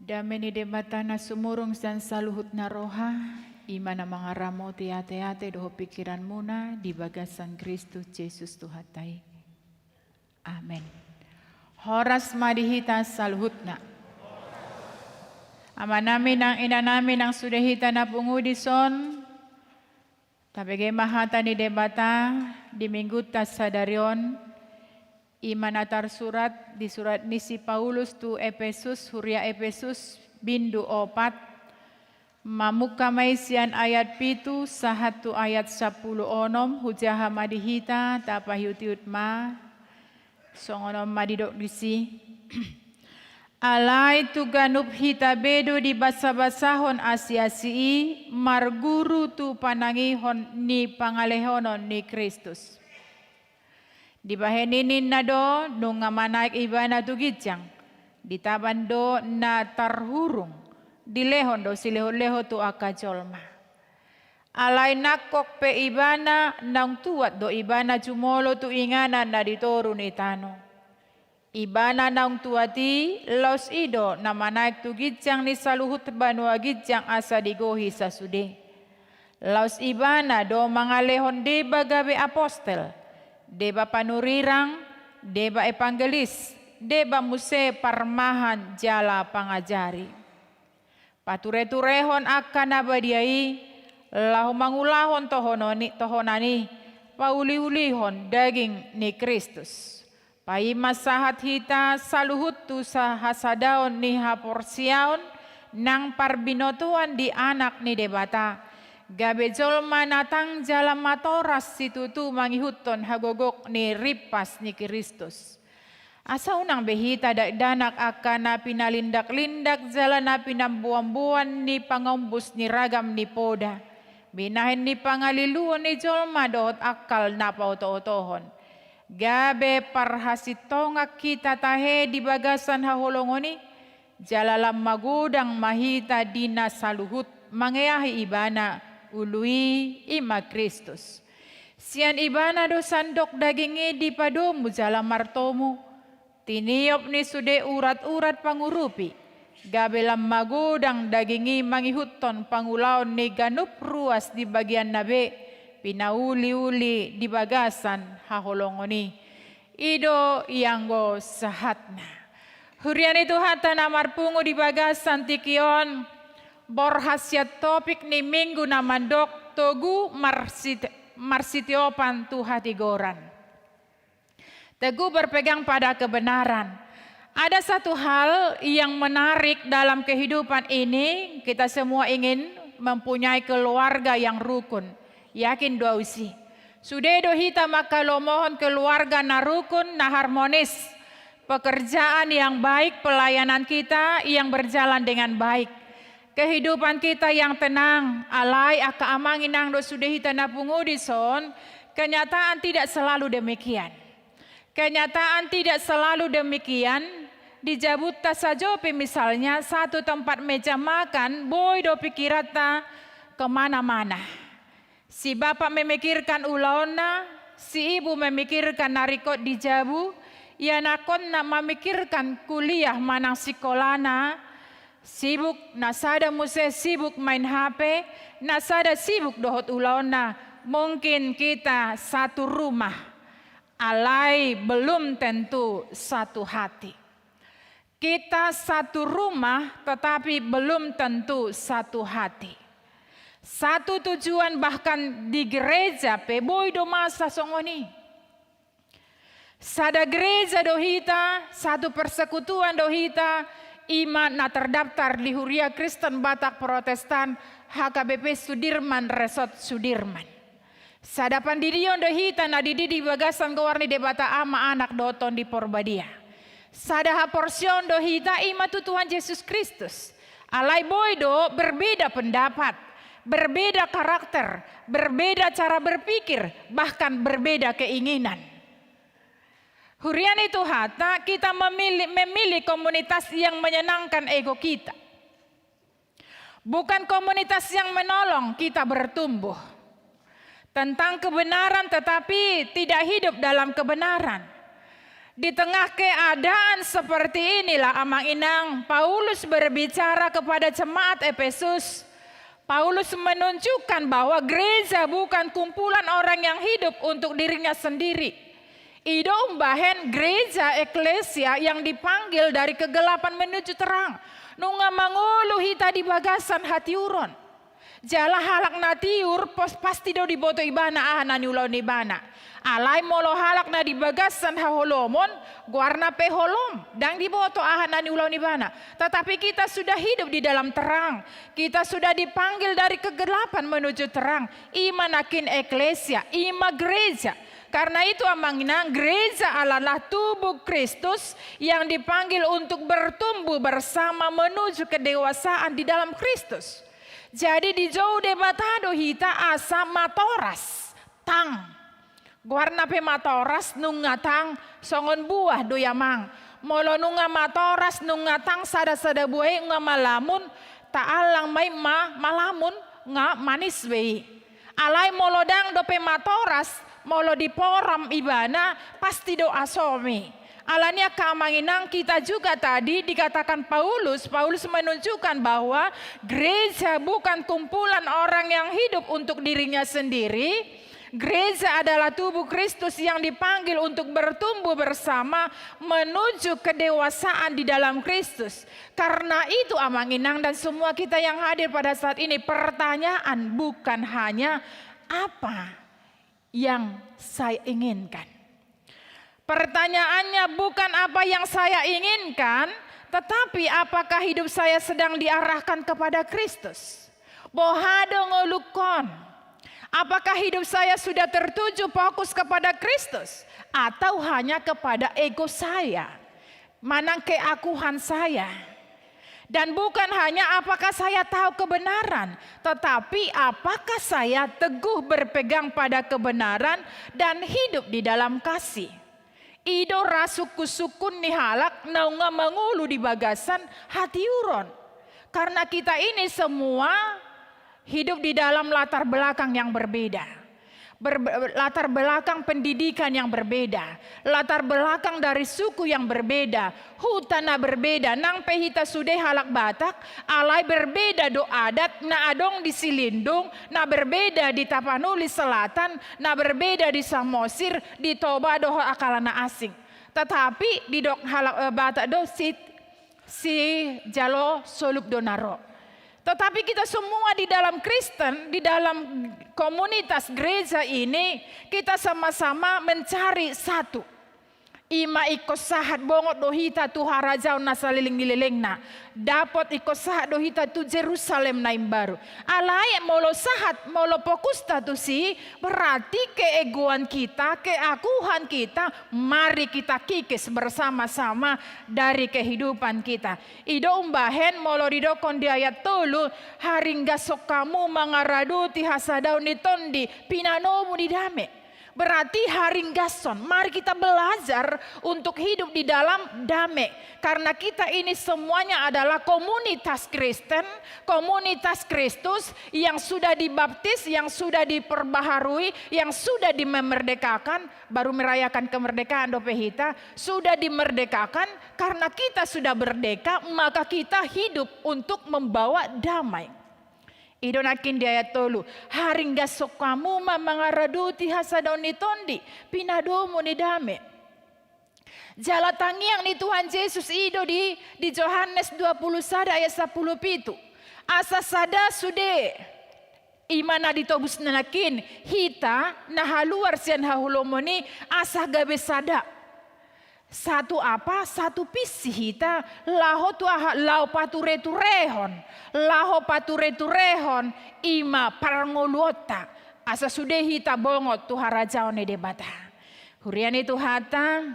Dame ni Debata na sumurung sian saluhutna roha, i ma na mangaramoti ateate dohot pingkiranmuna di bagasan Kristus Jesus Tuhanta i. Amen. Horas ma di hita saluhutna. Amanami nang inanami nang sude hita na pungu dison, tabege ma hata ni Debata di minggunta sadari on, i ma na tarsurat di surat ni si Paulus tu Epesus, huria Epesus, bindu opat, mamungka ma i sian ayat pitu sahat tu ayat sampulu onom, hujaha ma di hita, tapaihutihut ma, songon on ma didok disi. Alai tu ganup hita be do dibasabasahon asiasi i, marguru tu panangihon ni pangalehonon ni Kristus. Dibahen i ninna do, nunga manaek ibana tu ginjang, ditaban do na tarhurung, dilehon do silehonlehon tu angka jolma. Alai nangkok pe ibana, naung tuat do ibana jumolo tu inganan na di toru ni tano. Ibana naung tuat i, laos i do na manaek tu ginjang ni saluhut banua ginjang asa digohi sasude. Laos ibana do mangalehon deba gabe apostel, deba panurirang, deba evangelis, deba muse parmahan jala pangajari. Patureturehon angka na badia i, laho mangulahon tohonon i, tohonan i, pauliulihon daging ni Kristus. Paima sahat hita saluhut tu sa-, hasadaon ni haporseaon nang parbinotoan di Anak ni Debata, gabe jolma na tang jala matoras situtu mangihuthon hagogok ni rimpas ni Kristus. Asa unang be hita dakdanak angka na pinalindaklindak jala na pinamboanboan ni pangombus ni ragam ni poda, binahen ni pangaliluon ni jolma dohot angkal na paotootohon. Gabe parhasintongan hita tahe di bagasan haholongon i, jala lam magodang ma hita di na saluhut mangeahi Ibana, Ulu i, i ma Kristus. Sian Ibana do sandok daging i dipadomu jala martomu, tiniop ni sude urat-urat pangurupi, gabe lam magodang daging i mangihuthon pangulaon ni ganup ruas di bagianna be, pinauli-uli di bagasan haholongon i. I do ianggo sahatna. Huria ni Tuhanta na marpungu di bagasan tingki on, borhat sian topik ni minggu na mandok togu marsit-, marsitiopan tu hatigoran. Teguh berpegang pada kebenaran. Ada satu hal yang menarik dalam kehidupan ini, kita semua ingin mempunyai keluarga yang rukun. Yakin do au i. Sude do hita mangkalomohon keluarga na rukun, na harmonis, pekerjaan yang baik, pelayanan kita yang berjalan dengan baik. Kehidupan kita yang tenang, alai angka amang inang dohot sude hita na pungu dison, kenyataan tidak selalu demikian. Kenyataan tidak selalu demikian, di jabunta sajo pe misalnya satu tempat meja makan, boi do pikiranta kemana-mana. Si bapak memikirkan ulaonna, si ibu memikirkan na ringkot di jabu, ianakhonna memikirkan kuliah manang sikolana, sibuk, na sada muse sibuk main H P, na sada sibuk dohot ulaonna. Mungkin kita satu rumah, alai belum tentu satu hati. Kita satu rumah, tetapi belum tentu satu hati. Satu tujuan, bahkan di gereja pe boi do masa songon i. Sada gereja do hita, satu persekutuan do hita, i ma na terdaftar di Huria Kristen Batak Protestan, H K B P Sudirman, Resort Sudirman. Sada pandidion do hita na didi di bagasan goar ni Debata Ama, Anak dohot Tondi Porbadia. Sada haporseaon do hita, i ma tu Tuhan Jesus Kristus. Alai boi do berbeda pendapat, berbeda karakter, berbeda cara berpikir, bahkan berbeda keinginan. Huria ni Tuhanta, kita memilih, memilih komunitas yang menyenangkan ego kita. Bukan komunitas yang menolong kita bertumbuh. Tentang kebenaran tetapi tidak hidup dalam kebenaran. Di tengah keadaan seperti inilah, Amang Inang, Paulus berbicara kepada jemaat Efesus. Paulus menunjukkan bahwa gereja bukan kumpulan orang yang hidup untuk dirinya sendiri. I do umbahen gereja, eklesia yang dipanggil dari kegelapan menuju terang. Nunga mangolu hita di bagasan hatiuron. Jala halak na tiur pos-, pasti do diboto ibana aha na niulahon ibana. Alai molo halak na di bagasan haholomon, goarna pe holom, ndang diboto aha na niulahon ibana. Tetapi kita sudah hidup di dalam terang. Kita sudah dipanggil dari kegelapan menuju terang. I ma nangkin eklesia, i ma gereja. Karena itu, Amang Inang, gereja adalah tubuh Kristus yang dipanggil untuk bertumbuh bersama menuju kedewasaan di dalam Kristus. Jadi dijou Debata do hita asa matoras, tang. Goarna pe matoras nunga tang, songon buah do i, Amang. Molo nunga matoras nunga tang sada-sada buah i, nunga malamun, taallang ma i ma malamun, nunga manis be i. Alai molo ndang dope matoras, molo diporam ibana, pasti do asom i. Alani i, angka Amang Inang, kita juga tadi dikatakan Paulus, Paulus menunjukkan bahwa gereja bukan kumpulan orang yang hidup untuk dirinya sendiri. Gereja adalah tubuh Kristus yang dipanggil untuk bertumbuh bersama menuju kedewasaan di dalam Kristus. Karena itu, Amang Inang dan semua kita yang hadir pada saat ini, pertanyaan bukan hanya apa yang saya inginkan. Pertanyaannya bukan apa yang saya inginkan, tetapi apakah hidup saya sedang diarahkan kepada Kristus? Boha do ngolungkon? Apakah hidup saya sudah tertuju fokus kepada Kristus atau hanya kepada ego saya? Manang keakuan saya? Dan bukan hanya apakah saya tahu kebenaran, tetapi apakah saya teguh berpegang pada kebenaran dan hidup di dalam kasih. I do ra sungkun-sungkun ni halak naung mangolu di bagasan hatiuron. Karena kita ini semua hidup di dalam latar belakang yang berbeda. Ber-, latar belakang pendidikan yang berbeda, latar belakang dari suku yang berbeda, huta na berbeda, nang pe hita sude halak Batak, alai berbeda do adat na adong di Silindung, na berbeda di Tapanuli Selatan, na berbeda di Samosir, di Toba dohot angka na asing. Tetapi didok halak, eh, Batak do si, sijalo solup do na ro. Tetapi kita semua di dalam Kristen, di dalam komunitas gereja ini, kita sama-sama mencari satu. I ma ingkon sahat bongot do hita tu harajaon na saleleng ni lelengna. Dapot ingkon sahat do hita tu Jerusalem na imbaru. Alai molo sahat, molo fokusta tusi, berarti keegoan kita, keakuhan kita, mari kita kikis bersama-sama dari kehidupan kita. I do umbahen molo didokkon di ayat tolu, haringgas hamu mangaradoti hasadaon ni tondi, pinanomu ni dame. Berarti haringgason, mari kita belajar untuk hidup di dalam dame. Karena kita ini semuanya adalah komunitas Kristen, komunitas Kristus yang sudah dibaptis, yang sudah diperbaharui, yang sudah dimerdekakan, baru merayakan kemerdekaan dope hita, sudah dimerdekakan, karena kita sudah merdeka, maka kita hidup untuk membawa damai. I do nangkin di ayat tolu, haringgas hamu ma mangaradoti hasadaon ni tondi, pinanomu ni dame. Jala tangiang ni Tuhan Jesus i do di, di Johannes dua puluh sada ayat sapuluh pitu. Asa sada sude, i ma na ditobus na nangkin, hita na haluar sian haholomon i asa gabe sada. Satu apa? Satu visi hita, laho tu aha? Laho pature-turehon, laho pature-turehon i ma parngoluonta, asa sude hita bongot tu harajaon ni Debata. Huria ni Tuhanta,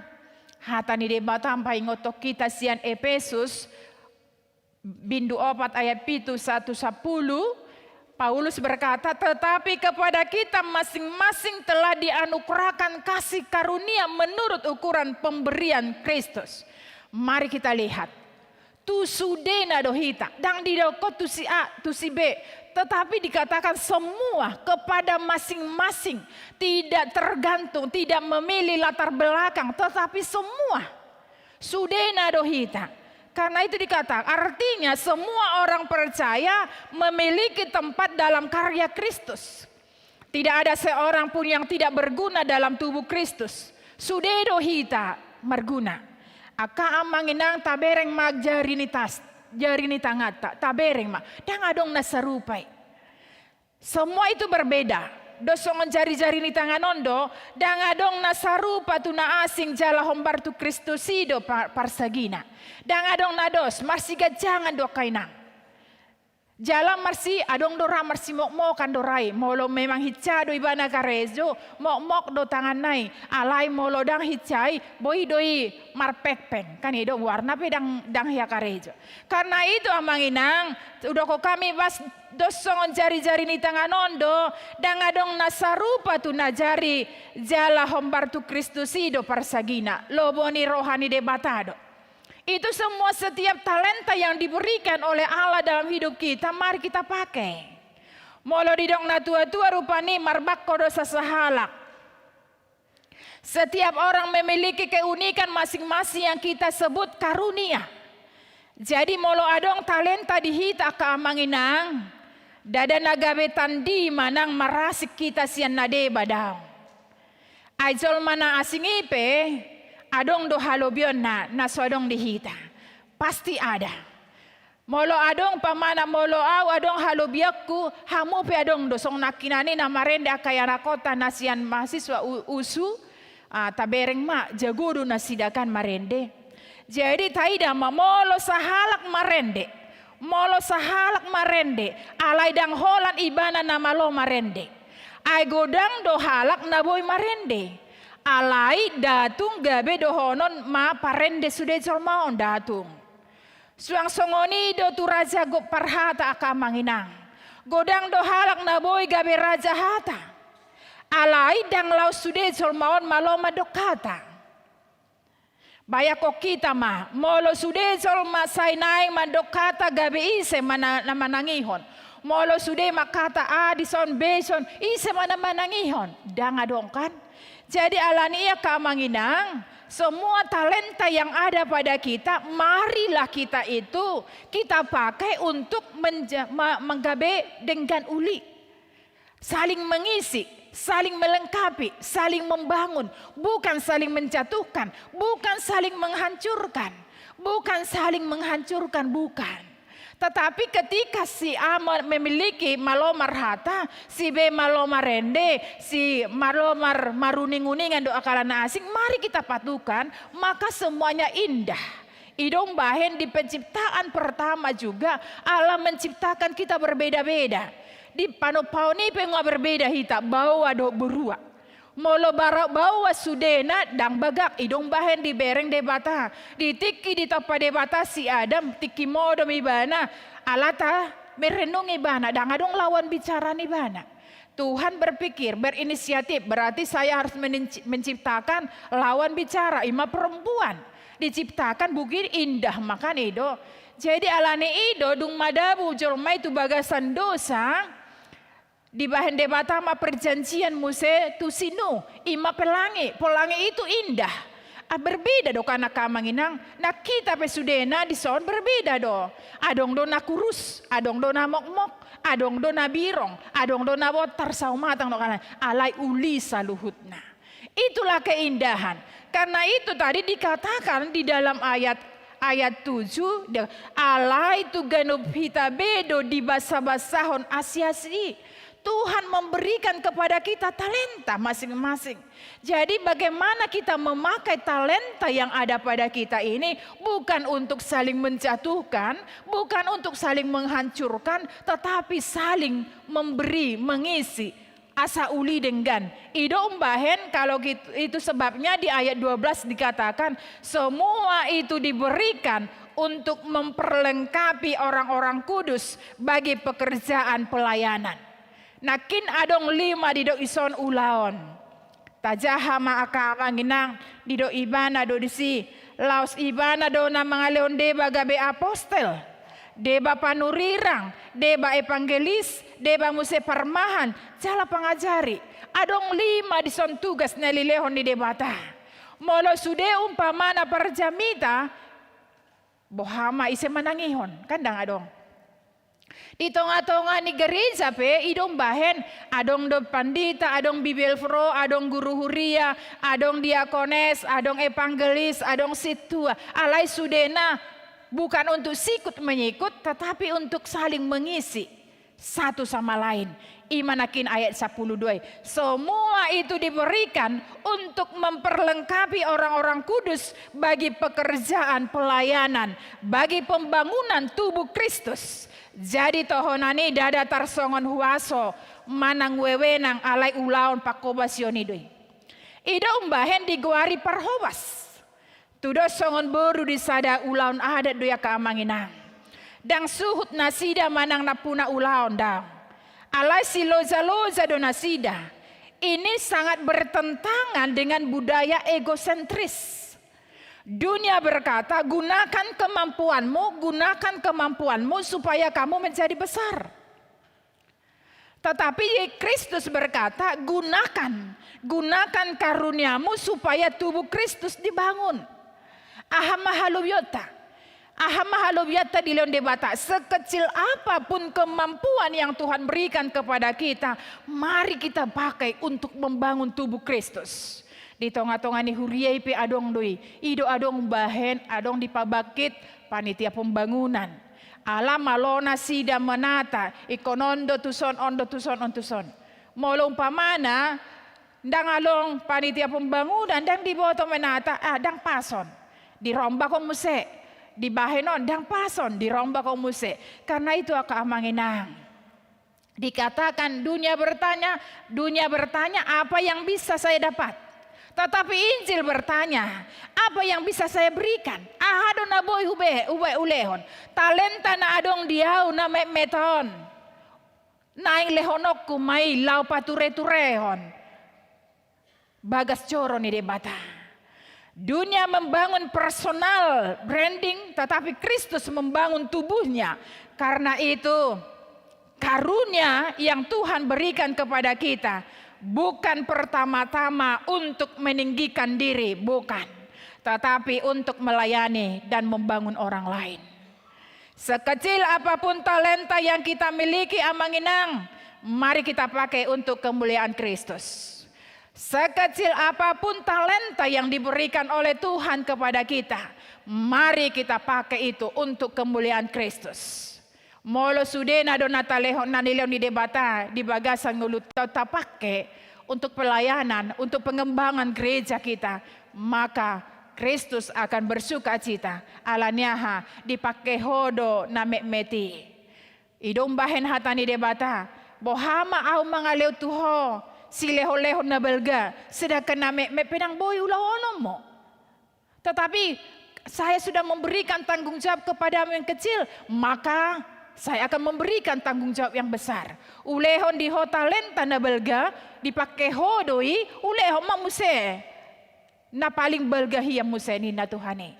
hata ni Debata paingothon hita sian Epesus, bindu opat ayat pitu sahat tu sapuluh, Paulus berkata, "Tetapi kepada kita masing-masing telah dianugerahkan kasih karunia menurut ukuran pemberian Kristus." Mari kita lihat. Tu sudena do hita, ndang didokkon tu si A, tu si B, tetapi dikatakan semua kepada masing-masing, tidak tergantung, tidak memilih latar belakang, tetapi semua. Sudena do hita. Karena itu dikatakan, artinya semua orang percaya memiliki tempat dalam karya Kristus. Tidak ada seorang pun yang tidak berguna dalam tubuh Kristus. Sude do hita marguna. Angka amang inang, tabereng ma jari ni tas, jari ni tanganta, tabereng ma. Ndang adong na sarupa i. Semua itu berbeda. Dos songon jari-jari ni tangan on do, ndang adong na sarupa tu na asing jala hombar tu Kristus i do pa-, parsagina. Ndang adong na dos, marsiganjangan do angka inang. Jala marsi, adong do ra marsimokmokan do ra i, molo memang hinsa do ibana karejo, mokmok do tanganna i, alai molo ndang hinsa i, boi do i marpengpeng, kan i do goarna pe ndang, ndang hea karejo. Karena itu amang inang, hudokkon hami bas dos songon jari-jari ni tangan on do, ndang adong na sarupa tu na jari jala hombar tu Kristus i do parsagina, lomo ni roha ni Debata do. Itu semua, setiap talenta yang diberikan oleh Allah dalam hidup kita, mari kita pakai. Molo didok na tua-tua rupani marbangko do sasahalak. Setiap orang memiliki keunikan masing-masing yang kita sebut karunia. Jadi molo adong talenta di hita angka amang inang, ndada na gabe tandi manang marasing hita sian na deba, daong. Ai jolma na asing i pe, adong do halobionna, na so adong di hita. Pasti ada. Molo adong umpamana, molo au adong halobionku, hamu pe adong do, songon nangkinan i na marende angka ianakhonta na sian mahasiswa u-, USU, ah, tabereng ma, jago do nasida kan marende. Jadi taida ma, molo sahalak marende, molo sahalak marende, alai ndang holan ibana na malo marende. Ai godang do halak na boi marende. Alai nda tung gabe dohonon ma parende sude jolma on, nda tung. Suang songon i do tu raja gok parhata angka amang inang. Godang do halak na boi gabe raja hata. Alai ndang laos sude jolma on malo mandok hata. Bayangkon hita ma, molo sude jolma sai naeng mandok hata gabe ise mana-, na manangihon. Molo sude mangkata A dison, B dison, ise ma na manangihon. Ndang adong kan? Jadi alani i angka amang inang, semua talenta yang ada pada kita, marilah kita itu kita pakai untuk menja-, ma-, manggabe denggan uli. Saling mengisi, saling melengkapi, saling membangun, bukan saling menjatuhkan, bukan saling menghancurkan, bukan saling menghancurkan, bukan. Tetapi ketika si A me-, memiliki malomar hata, si B malomar ende, si malomar maruning-uningan dohot angka na asing, mari kita patukan, maka semuanya indah. I do umbahen di penciptaan pertama juga Allah menciptakan kita berbeda-beda. Di panompaon i pe nunga berbeda hita, baoa dohot borua. Molo bara-, baoa sudena ndang bagak, i do umbahen dibereng Debata. Di tingki ditompa Debata si Adam, tingki modom ibana, alai merenung ibana, ndang adong lawan bicara ni ibana. Tuhan berpikir, berinisiatif, berarti saya harus menci-, menciptakan lawan bicara, i ma perempuan. Diciptakan bugin indah, maka i do. Jadi alani i do, dung madabu jolma i tu bagasan dosa, dibahen Debata ma perjanjian muse tu si Nuh, i ma pelangi. Pelangi itu indah. Ah, berbeda do kan angka amang inang. Nah, hita pe sudena dison berbeda do. Adong do na kurus, adong do na mokmok, adong do na birong, adong do na bontar, saomatang do kan. Alai uli saluhutna. Itulah keindahan. Karena itu tadi dikatakan di dalam ayat, ayat tujuh, dia, alai tu ganup hita be do dibasabasahon asi-asi i. Tuhan memberikan kepada kita talenta masing-masing. Jadi bagaimana kita memakai talenta yang ada pada kita ini, bukan untuk saling menjatuhkan, bukan untuk saling menghancurkan, tetapi saling memberi, mengisi. Asa uli denggan. I do umbahen, kalau git-, itu sebabnya di ayat dua belas dikatakan, semua itu diberikan untuk memperlengkapi orang-orang kudus bagi pekerjaan pelayanan. Nangkin adong lima didok dison ulaon. Tajaha ma angka amang inang, didok ibana do disi, laos ibana do na mangalehon deba gabe apostel, deba panurirang, deba evangelis, deba muse parmahan, jala pangajari. Adong lima dison tugas na nilehon ni Debata. Molo sude umpamana parjamita, boha ma ise manangihon, kan ndang adong. Di tonga-tonga ni gereja pe, i do umbahen, adong do pandita, adong bibelvrouw, adong guru huria, adong diakones, adong evangelis, adong sintua. Alai sudena bukan untuk sikut menyikut, tetapi untuk saling mengisi satu sama lain. I ma nangkin ayat sapuluh dua i. Semua itu diberikan untuk memperlengkapi orang-orang kudus bagi pekerjaan pelayanan, bagi pembangunan tubuh Kristus. Jadi tohonan i ndada tarsongon huaso manang wewenang, alai ulaon pangkobasion i do i. I do umbahen digoari parhobas. Tudos songon boru di sada ulaon adat do i angka amang inang. Ndang suhut nasida manang nampuna ulaon, ndang. Alai siloja-loja do nasida. Ini sangat bertentangan dengan budaya egosentris. Dunia berkata, gunakan kemampuanmu, gunakan kemampuanmu supaya kamu menjadi besar. Tetapi Kristus berkata, gunakan, gunakan karuniamu supaya tubuh Kristus dibangun. Aha ma halobionta? Aha ma halobionta dilehon Debata? Sekecil apapun kemampuan yang Tuhan berikan kepada kita, mari kita pakai untuk membangun tubuh Kristus. Di tonga-tonga ni huria i pe adong do i. I do adong umbahen, adong dipabangkit panitia pembangunan. Ala malo nasida menata, ingkon on do tuson, on do tuson, on tuson. Molo umpamana, ndang adong panitia pembangunan, ndang diboto menata, ah, ndang pas on. Dirombak on muse. Dibahen on, ndang pas on, dirombak on muse. Karena itu angka amang inang. Dikatakan dunia bertanya, dunia bertanya apa yang bisa saya dapat? Tetapi Injil bertanya, apa yang bisa saya berikan? Aha do na boi hube-, hube-, hulehon? Talenta na adong di ahu na metmet on, naeng lehononku ma i laho patureturehon bagas joro ni Debata. Dunia membangun personal branding, tetapi Kristus membangun tubuhnya. Karena itu, karunia yang Tuhan berikan kepada kita bukan pertama-tama untuk meninggikan diri, bukan, tetapi untuk melayani dan membangun orang lain. Sekecil apapun talenta yang kita miliki, Amang Inang, mari kita pakai untuk kemuliaan Kristus. Sekecil apapun talenta yang diberikan oleh Tuhan kepada kita, mari kita pakai itu untuk kemuliaan Kristus. Molo sudena do na talehon, na nilehon ni Debata di bagasan ngolunta, tapake untuk pelayanan, untuk pengembangan gereja kita, maka Kristus akan bersukacita. Ala ni aha? Dipake ho do na metmet i. I do umbahen hata ni Debata, boha ma ahu mangalehon tu ho silehonlehon na balga, sedangkan na metmet pe ndang boi ulahononmu. Tetapi saya sudah memberikan tanggung jawab kepadamu yang kecil, maka saya akan memberikan tanggung jawab yang besar. Ulehon di ho talenta na balga, dipake ho do i, ulehon ma muse na paling balga hian muse, ninna Tuhan i.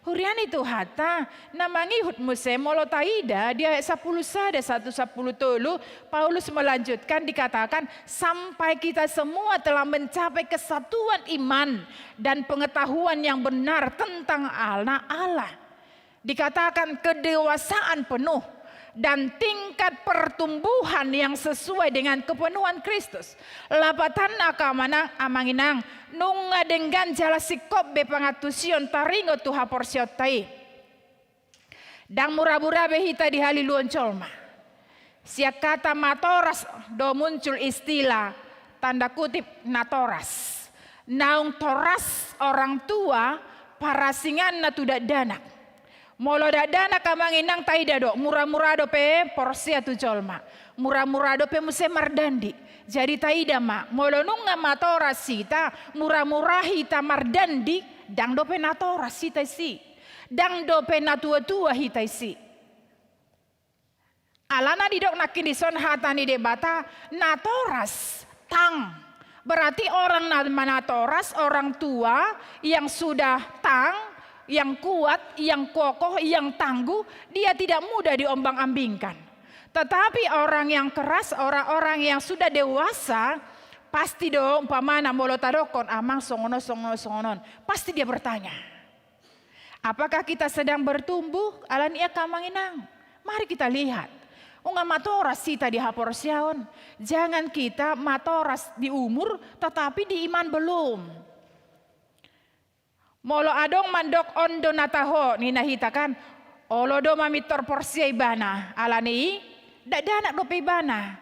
Huria ni Tuhanta, na mangihut muse, molo taida di ayat sampulu sada sahat tu sampulu tolu, Paulus melanjutkan, dikatakan, sampai kita semua telah mencapai kesatuan iman dan pengetahuan yang benar tentang Anak Allah. Dikatakan kedewasaan penuh dan tingkat pertumbuhan yang sesuai dengan kepenuhan Kristus. Lapatanna, Amang Inang, nunga denggan jala singkop be pangantusion taringot tu haporseaonta i. Ndang mura-mura be hita dihaliluhon jolma. Sian kata matoras do muncul istilah, tanda kutip, natoras. Naung toras orang tua parasinganna tu dakdanak. Molo dakdanak, Amang Inang, taida do, mura-mura dope porsea tu jolma. Mura-mura dope muse mardandi. Jadi taida ma, molo nunga matoras hita, mura-mura hita mardandi, ndang dope natoras hita disi. Ndang dope natua-tua hita disi. Alana didok nangkin dison hata ni Debata, natoras, tang. Berarti orang na-, natoras, orang tua yang sudah tang, yang kuat, yang kokoh, yang tangguh, dia tidak mudah diombang-ambingkan. Tetapi orang yang keras, orang-orang yang sudah dewasa, pasti do umpamana molo tadokkon, "Amang, songon on, songon on, songon on." Pasti dia bertanya. Apakah kita sedang bertumbuh? Alani i, Amang Inang, mari kita lihat. Nunga matoras hita di haporseaon. Jangan kita matoras di umur, tetapi di iman belum. Molo adong mandok on do na taho, ninna hita kan, olo do mamintor porsea ibana, alani i dakdanak dope ibana.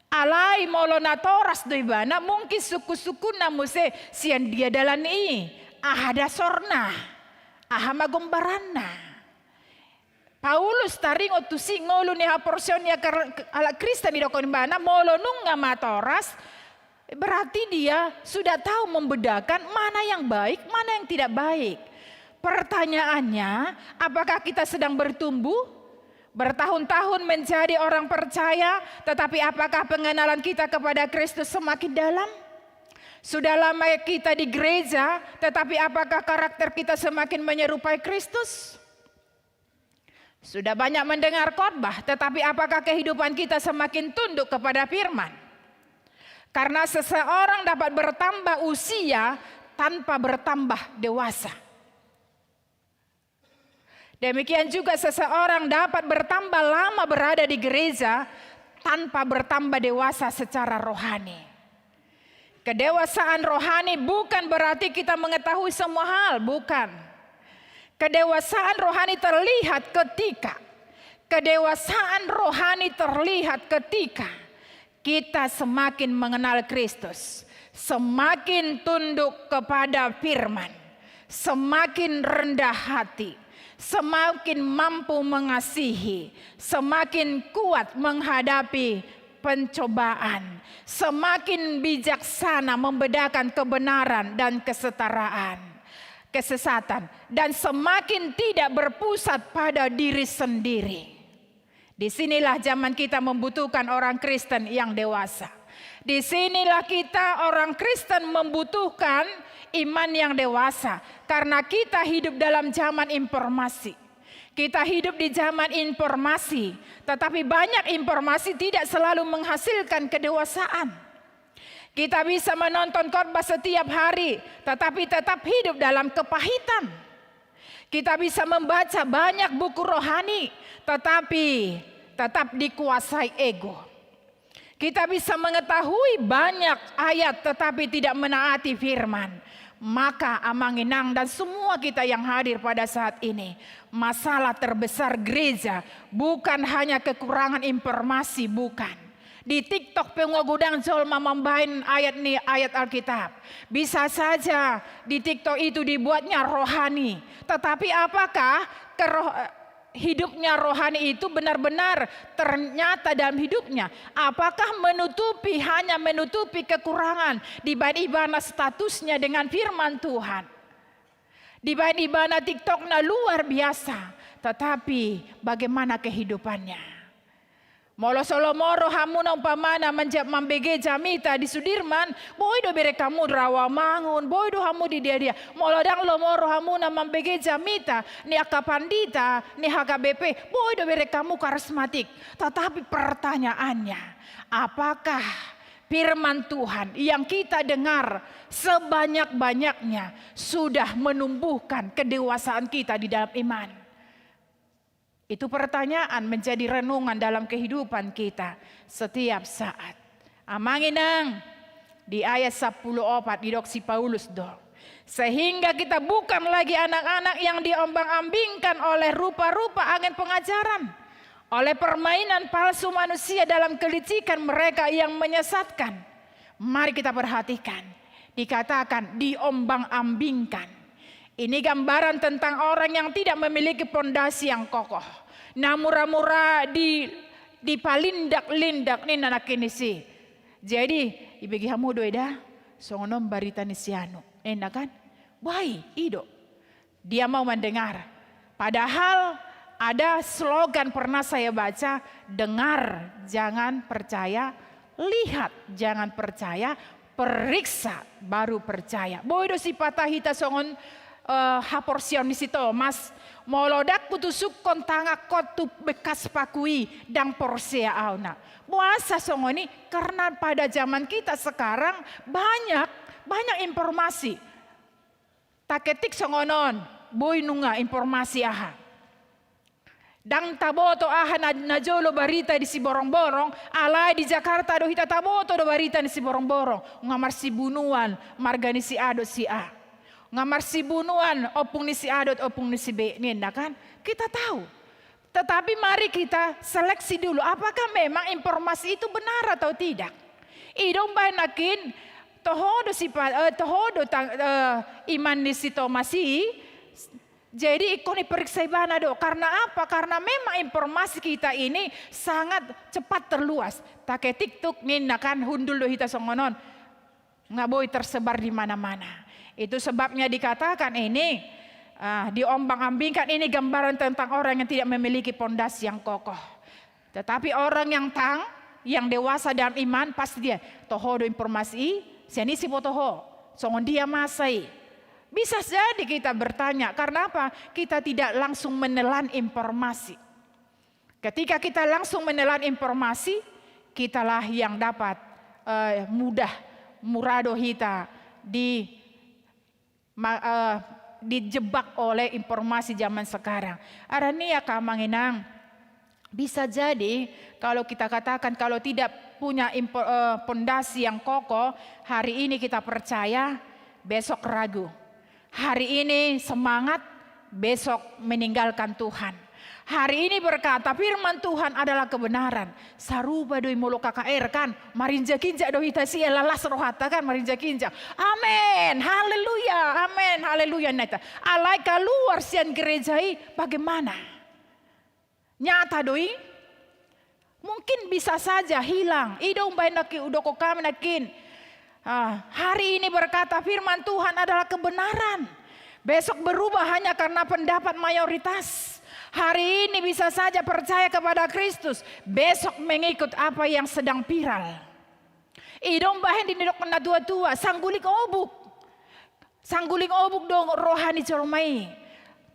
Alai molo natoras do ibana, mungkin sungkun-sungkunna muse sian dia dalan i, aha dasorna, aha ma gombaranna. Paulus taringot tusi ngolu ni haporseaon ni halak Kristen, didok ibana, molo nunga matoras, berarti dia sudah tahu membedakan mana yang baik, mana yang tidak baik. Pertanyaannya, apakah kita sedang bertumbuh? Bertahun-tahun menjadi orang percaya, tetapi apakah pengenalan kita kepada Kristus semakin dalam? Sudah lama kita di gereja, tetapi apakah karakter kita semakin menyerupai Kristus? Sudah banyak mendengar khotbah, tetapi apakah kehidupan kita semakin tunduk kepada firman? Karena seseorang dapat bertambah usia tanpa bertambah dewasa. Demikian juga seseorang dapat bertambah lama berada di gereja tanpa bertambah dewasa secara rohani. Kedewasaan rohani bukan berarti kita mengetahui semua hal, bukan. Kedewasaan rohani terlihat ketika, kedewasaan rohani terlihat ketika kita semakin mengenal Kristus, semakin tunduk kepada firman, semakin rendah hati, semakin mampu mengasihi, semakin kuat menghadapi pencobaan, semakin bijaksana membedakan kebenaran dan kesetaraan, kesesatan, dan semakin tidak berpusat pada diri sendiri. Di sinilah zaman kita membutuhkan orang Kristen yang dewasa. Di sinilah kita orang Kristen membutuhkan iman yang dewasa, karena kita hidup dalam zaman informasi. Kita hidup di zaman informasi, tetapi banyak informasi tidak selalu menghasilkan kedewasaan. Kita bisa menonton khotbah setiap hari, tetapi tetap hidup dalam kepahitan. Kita bisa membaca banyak buku rohani, tetapi tetap dikuasai ego. Kita bisa mengetahui banyak ayat, tetapi tidak menaati firman. Maka, Amang Inang, dan semua kita yang hadir pada saat ini, masalah terbesar gereja bukan hanya kekurangan informasi, bukan. Di TikTok pe nunga godang jolma mambahen ayat ni, ayat Alkitab. Bisa saja di TikTok itu dibuatnya rohani. Tetapi apakah keroh-, hidupnya rohani itu benar-benar ternyata dalam hidupnya? Apakah menutupi, hanya menutupi kekurangan dibahen ibana statusnya dengan firman Tuhan? Dibahen ibana TikTokna luar biasa, tetapi bagaimana kehidupannya? Molo so lomo rohamuna umpamana manja-, mambege jamita di Sudirman, boi do bereng hamu Rawamangun, boi do hamu di dia-dia. Molo ndang lomo rohamuna mambege jamita ni angka pandita ni H K B P, boi do bereng hamu karismatik. Tetapi pertanyaannya, apakah firman Tuhan yang kita dengar sebanyak-banyaknya sudah menumbuhkan kedewasaan kita di dalam iman? Itu pertanyaan menjadi renungan dalam kehidupan kita setiap saat. Amang Inang, di ayat sampulu opat didok si Paulus do, sehingga kita bukan lagi anak-anak yang diombang-ambingkan oleh rupa-rupa angin pengajaran, oleh permainan palsu manusia dalam kelicikan mereka yang menyesatkan. Mari kita perhatikan, dikatakan diombang-ambingkan. Ini gambaran tentang orang yang tidak memiliki pondasi yang kokoh. Na mura-mura di, dipalindak-lindak ninna nangkin i. Jadi, ibege hamu do eda, songon on barita ni si anu. Enak kan? Wah, i do. Dia mau mendengar. Padahal ada slogan pernah saya baca, "Dengar, jangan percaya, lihat, jangan percaya, periksa, baru percaya." Boi do sipata hita songon, eh, haporseaon ni si Tomas, "Molo ndang hutusukkon tangangkon tu bekas paku i, ndang porsea ahu na." Boasa songon i? Karena pada zaman kita sekarang banyak, banyak informasi. Taketik songon on, boi nunga informasi aha. Ndang taboto aha na, na jolo barita di Siborongborong, alai di Jakarta do hita taboto do barita ni Siborongborong. Nunga marsibunuan marga ni si A dohot si A. Nunga marsibunuan ompung ni si A dohot ompung ni si B, ninna kan? Kita tahu. Tetapi mari kita seleksi dulu, apakah memang informasi itu benar atau tidak? I do umbahen nangkin, toho do sipa-, eh, toho do tang-, eh, iman ni si Tomas i, jadi ingkon diperiksa ibana do. Karena apa? Karena memang informasi kita ini sangat cepat terluas. Taketik tuk ninna kan, hundul do hita songon on. Nunga boi tersebar di mana-mana. Itu sebabnya dikatakan ini, ah, diombang-ambingkan, ini gambaran tentang orang yang tidak memiliki pondasi yang kokoh. Tetapi orang yang tang, yang dewasa dalam iman, pasti dia, toho do informasi i, sian ise huboto ho, songon dia masa i. Bisa jadi kita bertanya, karena apa? Kita tidak langsung menelan informasi. Ketika kita langsung menelan informasi, kitalah yang dapat, eh, mudah, mura do hita di, ma-, eh, dijebak oleh informasi zaman sekarang. Arania, Amang Inang, bisa jadi kalau kita katakan, kalau tidak punya impo-, eh, pondasi yang kokoh, hari ini kita percaya, besok ragu. Hari ini semangat, besok meninggalkan Tuhan. Hari ini berkata, "Firman Tuhan adalah kebenaran." Sarupa do i molo K K R kan, marinjak-injak do hita sian, las rohanta kan, marinjak-injak. Amen, haleluya, amen, haleluya, ninna hita. Alai kaluar sian gereja i, bagaimana? Nyata do i? Mungkin bisa saja hilang. I do umbahen nangkin hudokkon hami nangkin. Ah, hari ini berkata firman Tuhan adalah kebenaran. Besok berubah hanya karena pendapat mayoritas. Hari ini bisa saja percaya kepada Kristus, besok mengikut apa yang sedang viral. I do umbahen di na didok natua-tua, sangguling obuk. Sangguling obuk do roha ni jolma i.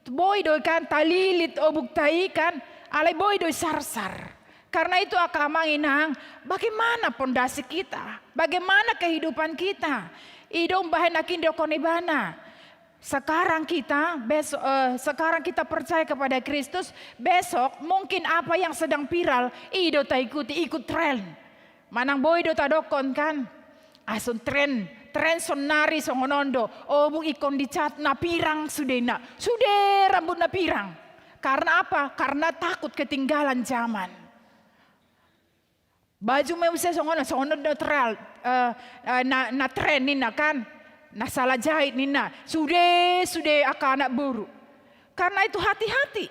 Boi do i kan, talilit obukta i kan, alai boi do i sarsar. Karena itu angka amang inang, bagaimana pondasi kita? Bagaimana kehidupan kita? I do umbahen nangkin didokkon ibana. Sekarang kita, besok, eh, sekarang kita percaya kepada Kristus, besok mungkin apa yang sedang viral, i do taikuti, ikut tren. Manang boi do tadokkon kan? Ason tren, tren sonnari songon on do. Obuk ingkon dicat na pirang sudena. Sude rambutna pirang. Karena apa? Karena takut ketinggalan zaman. Baju ma muse songon on, songon on do tren, eh, eh, na, na tren ninna kan? Na salah jahit ninna. Sude, sude angka anak boru. Karena itu hati-hati.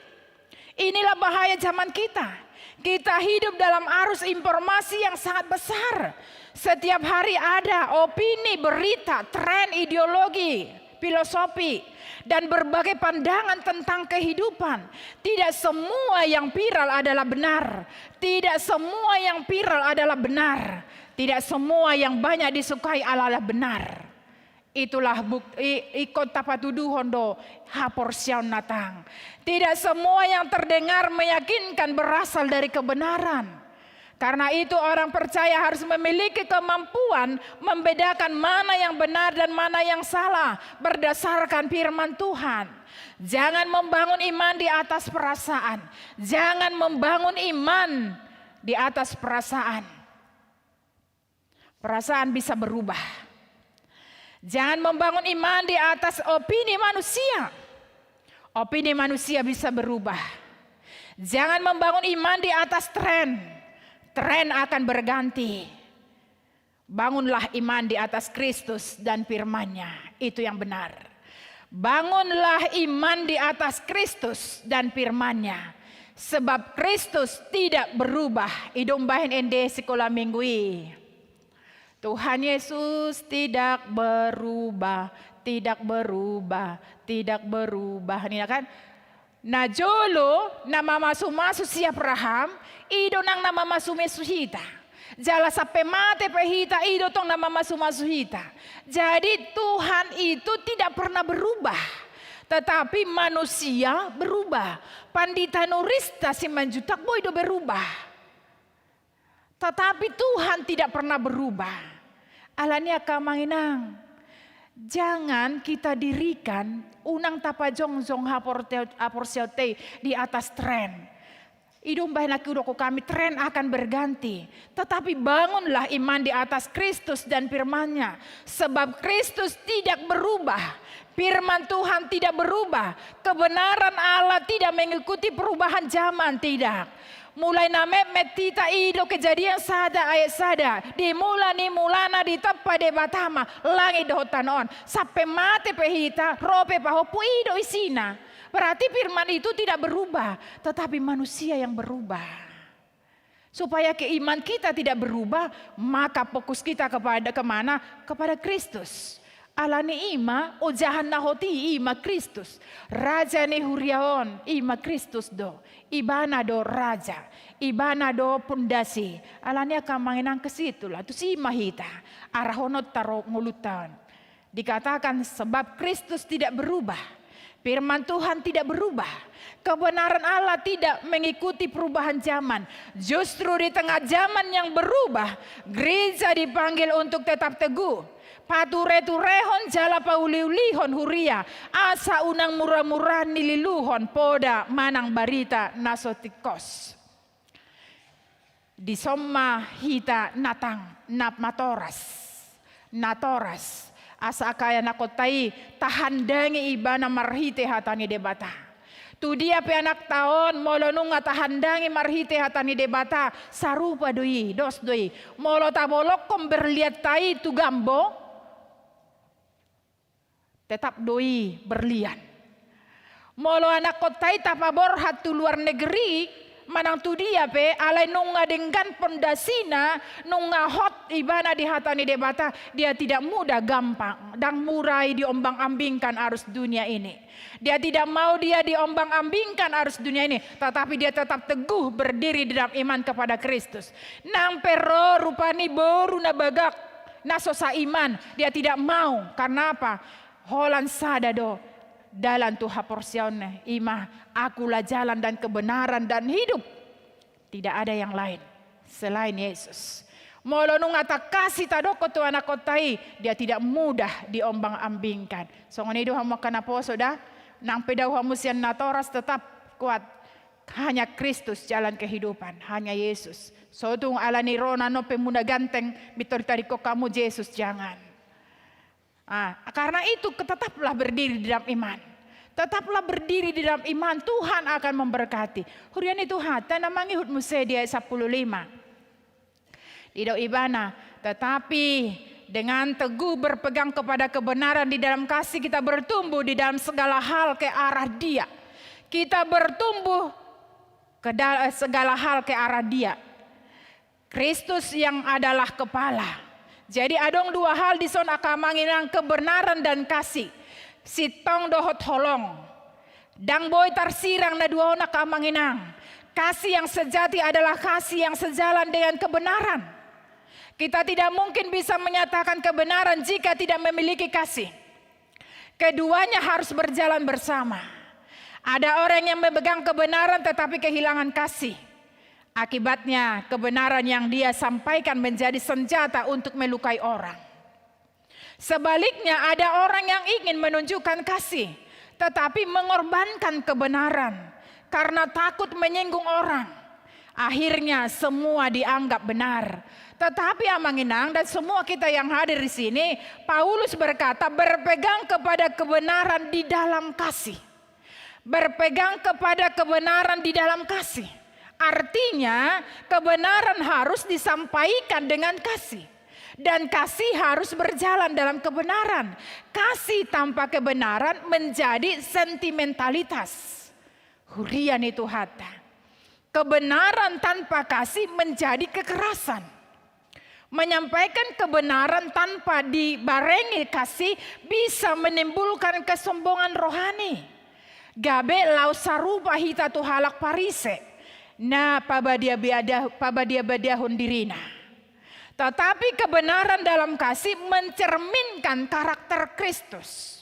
Inilah bahaya zaman kita. Kita hidup dalam arus informasi yang sangat besar. Setiap hari ada opini, berita, tren, ideologi, filosofi, dan berbagai pandangan tentang kehidupan. Tidak semua yang viral adalah benar. Tidak semua yang viral adalah benar. Tidak semua yang banyak disukai adalah benar. Itulah buk-, i-, ingkon tapatuduhon do haporseaon na tang. Tidak semua yang terdengar meyakinkan berasal dari kebenaran. Karena itu, orang percaya harus memiliki kemampuan membedakan mana yang benar dan mana yang salah berdasarkan firman Tuhan. Jangan membangun iman di atas perasaan. Jangan membangun iman di atas perasaan. Perasaan bisa berubah. Jangan membangun iman di atas opini manusia. Opini manusia bisa berubah. Jangan membangun iman di atas tren. Tren akan berganti. Bangunlah iman di atas Kristus dan firman-Nya. Itu yang benar. Bangunlah iman di atas Kristus dan firman-Nya. Sebab Kristus tidak berubah. I do umbahen ende sikola minggu i. Tuhan Yesus tidak berubah, tidak berubah, tidak berubah. Ninna kan? Na jolo na mamasu-masu si Abraham, i do nang na mamasu-masu hita. Jala sampe mate pe hita, i do tong na mamasu-masu hita. Jadi Tuhan itu tidak pernah berubah. Tetapi manusia berubah. Pandita Nurista Simanjuntak boi do berubah. Tetapi Tuhan tidak pernah berubah. Alani i angka amang inang, jangan kita dirikan, unang tapajongjong haporte-, haporseaonta i di atas tren. I do umbahen nangkin hudokkon hami, tren akan berganti. Tetapi bangunlah iman di atas Kristus dan firman-Nya. Sebab Kristus tidak berubah. Firman Tuhan tidak berubah. Kebenaran Allah tidak mengikuti perubahan zaman, tidak. Mulai na metmet hita, i do Kejadian sada ayat sada. Di mula ni mulana ditompa Debata ma langit dohot tano on. Sampe mate pe hita, ro pe pahompu, i do isina. Berarti firman itu tidak berubah, tetapi manusia yang berubah. Supaya keiman kita tidak berubah, maka fokus kita kepada, kemana? Kepada Kristus. Alani i ma, ojahan na hot i, i ma Kristus. Raja ni huria on, i ma Kristus do. Ibana do raja, ibana do pondasi. Alani i angka amang inang, ke situlah, tusi ma hita arahononta ro ngolunta on. Dikatakan, sebab Kristus tidak berubah. Firman Tuhan tidak berubah. Kebenaran Allah tidak mengikuti perubahan zaman. Justru di tengah zaman yang berubah, gereja dipanggil untuk tetap teguh. Pature-turehon jala pauliulihon huria, asa unang mura-mura nililuhon poda manang barita na so tingkos. Dison ma hita na tang, na matoras, na toras, asa angka ianakkonta i tahandangi ibana marhite hata ni Debata. Tu dia pe anakta on, molo nunga tahandangi marhite hata ni Debata, sarupa do i, dos do i. Molo tabolongkon berlianta i tu gambo, tetap do i berlian. Molo anakkonta i tapaborhat tu luar negeri, manang tu dia pe, alai nunga denggan pondasina, nunga hot ibana di hata ni Debata, dia tidak mudah gampang, ndang murah i diombang-ambingkan arus dunia ini. Dia tidak mau dia diombang-ambingkan arus dunia ini, tetapi dia tetap teguh berdiri di dalam iman kepada Kristus. Nang pe ro rupani boru na bagak, na so saiman, dia tidak mau. Karena apa? Holan sada do dalan tu haporseaonna, i ma, "Akulah jalan dan kebenaran dan hidup. Tidak ada yang lain selain Yesus." Molo nunga tangkas i tadokkon tu anakhonta i, dia tidak mudah diombang-ambingkan. Songon i do hamu angka naposo da, nang pe dao hamu sian natoras, tetap kuat. Hanya Kristus jalan kehidupan, hanya Yesus. So tung ala ni ro na on pe muna ganteng, pintor ditadingkon hamu Jesus, jangan. Ah, karena itu, tetaplah berdiri di dalam iman. Tetaplah berdiri di dalam iman, Tuhan akan memberkati. Huria ni Tuhanta, na mangihut muse di ayat sampulu lima. Didok ibana, "Tetapi dengan teguh berpegang kepada kebenaran di dalam kasih, kita bertumbuh di dalam segala hal ke arah Dia." Kita bertumbuh ke dal-, segala hal ke arah Dia. Kristus yang adalah kepala. Jadi adong dua hal dison angka amang inang, kebenaran dan kasih. Sintong dohot holong. Ndang boi tarsirang na dua on angka amang inang. Kasih yang sejati adalah kasih yang sejalan dengan kebenaran. Kita tidak mungkin bisa menyatakan kebenaran jika tidak memiliki kasih. Keduanya harus berjalan bersama. Ada orang yang memegang kebenaran tetapi kehilangan kasih. Akibatnya, kebenaran yang dia sampaikan menjadi senjata untuk melukai orang. Sebaliknya, ada orang yang ingin menunjukkan kasih, tetapi mengorbankan kebenaran karena takut menyinggung orang. Akhirnya, semua dianggap benar. Tetapi, amang inang dan semua kita yang hadir di sini, Paulus berkata, "Berpegang kepada kebenaran di dalam kasih." Berpegang kepada kebenaran di dalam kasih. Artinya, kebenaran harus disampaikan dengan kasih. Dan kasih harus berjalan dalam kebenaran. Kasih tanpa kebenaran menjadi sentimentalitas. Huria ni Tuhanta. Kebenaran tanpa kasih menjadi kekerasan. Menyampaikan kebenaran tanpa dibarengi kasih bisa menimbulkan kesombongan rohani. Gabe laos sarupa hita tu halak Parise, na pabadia-badia-, pabadia-badiahon dirina. Tetapi kebenaran dalam kasih mencerminkan karakter Kristus.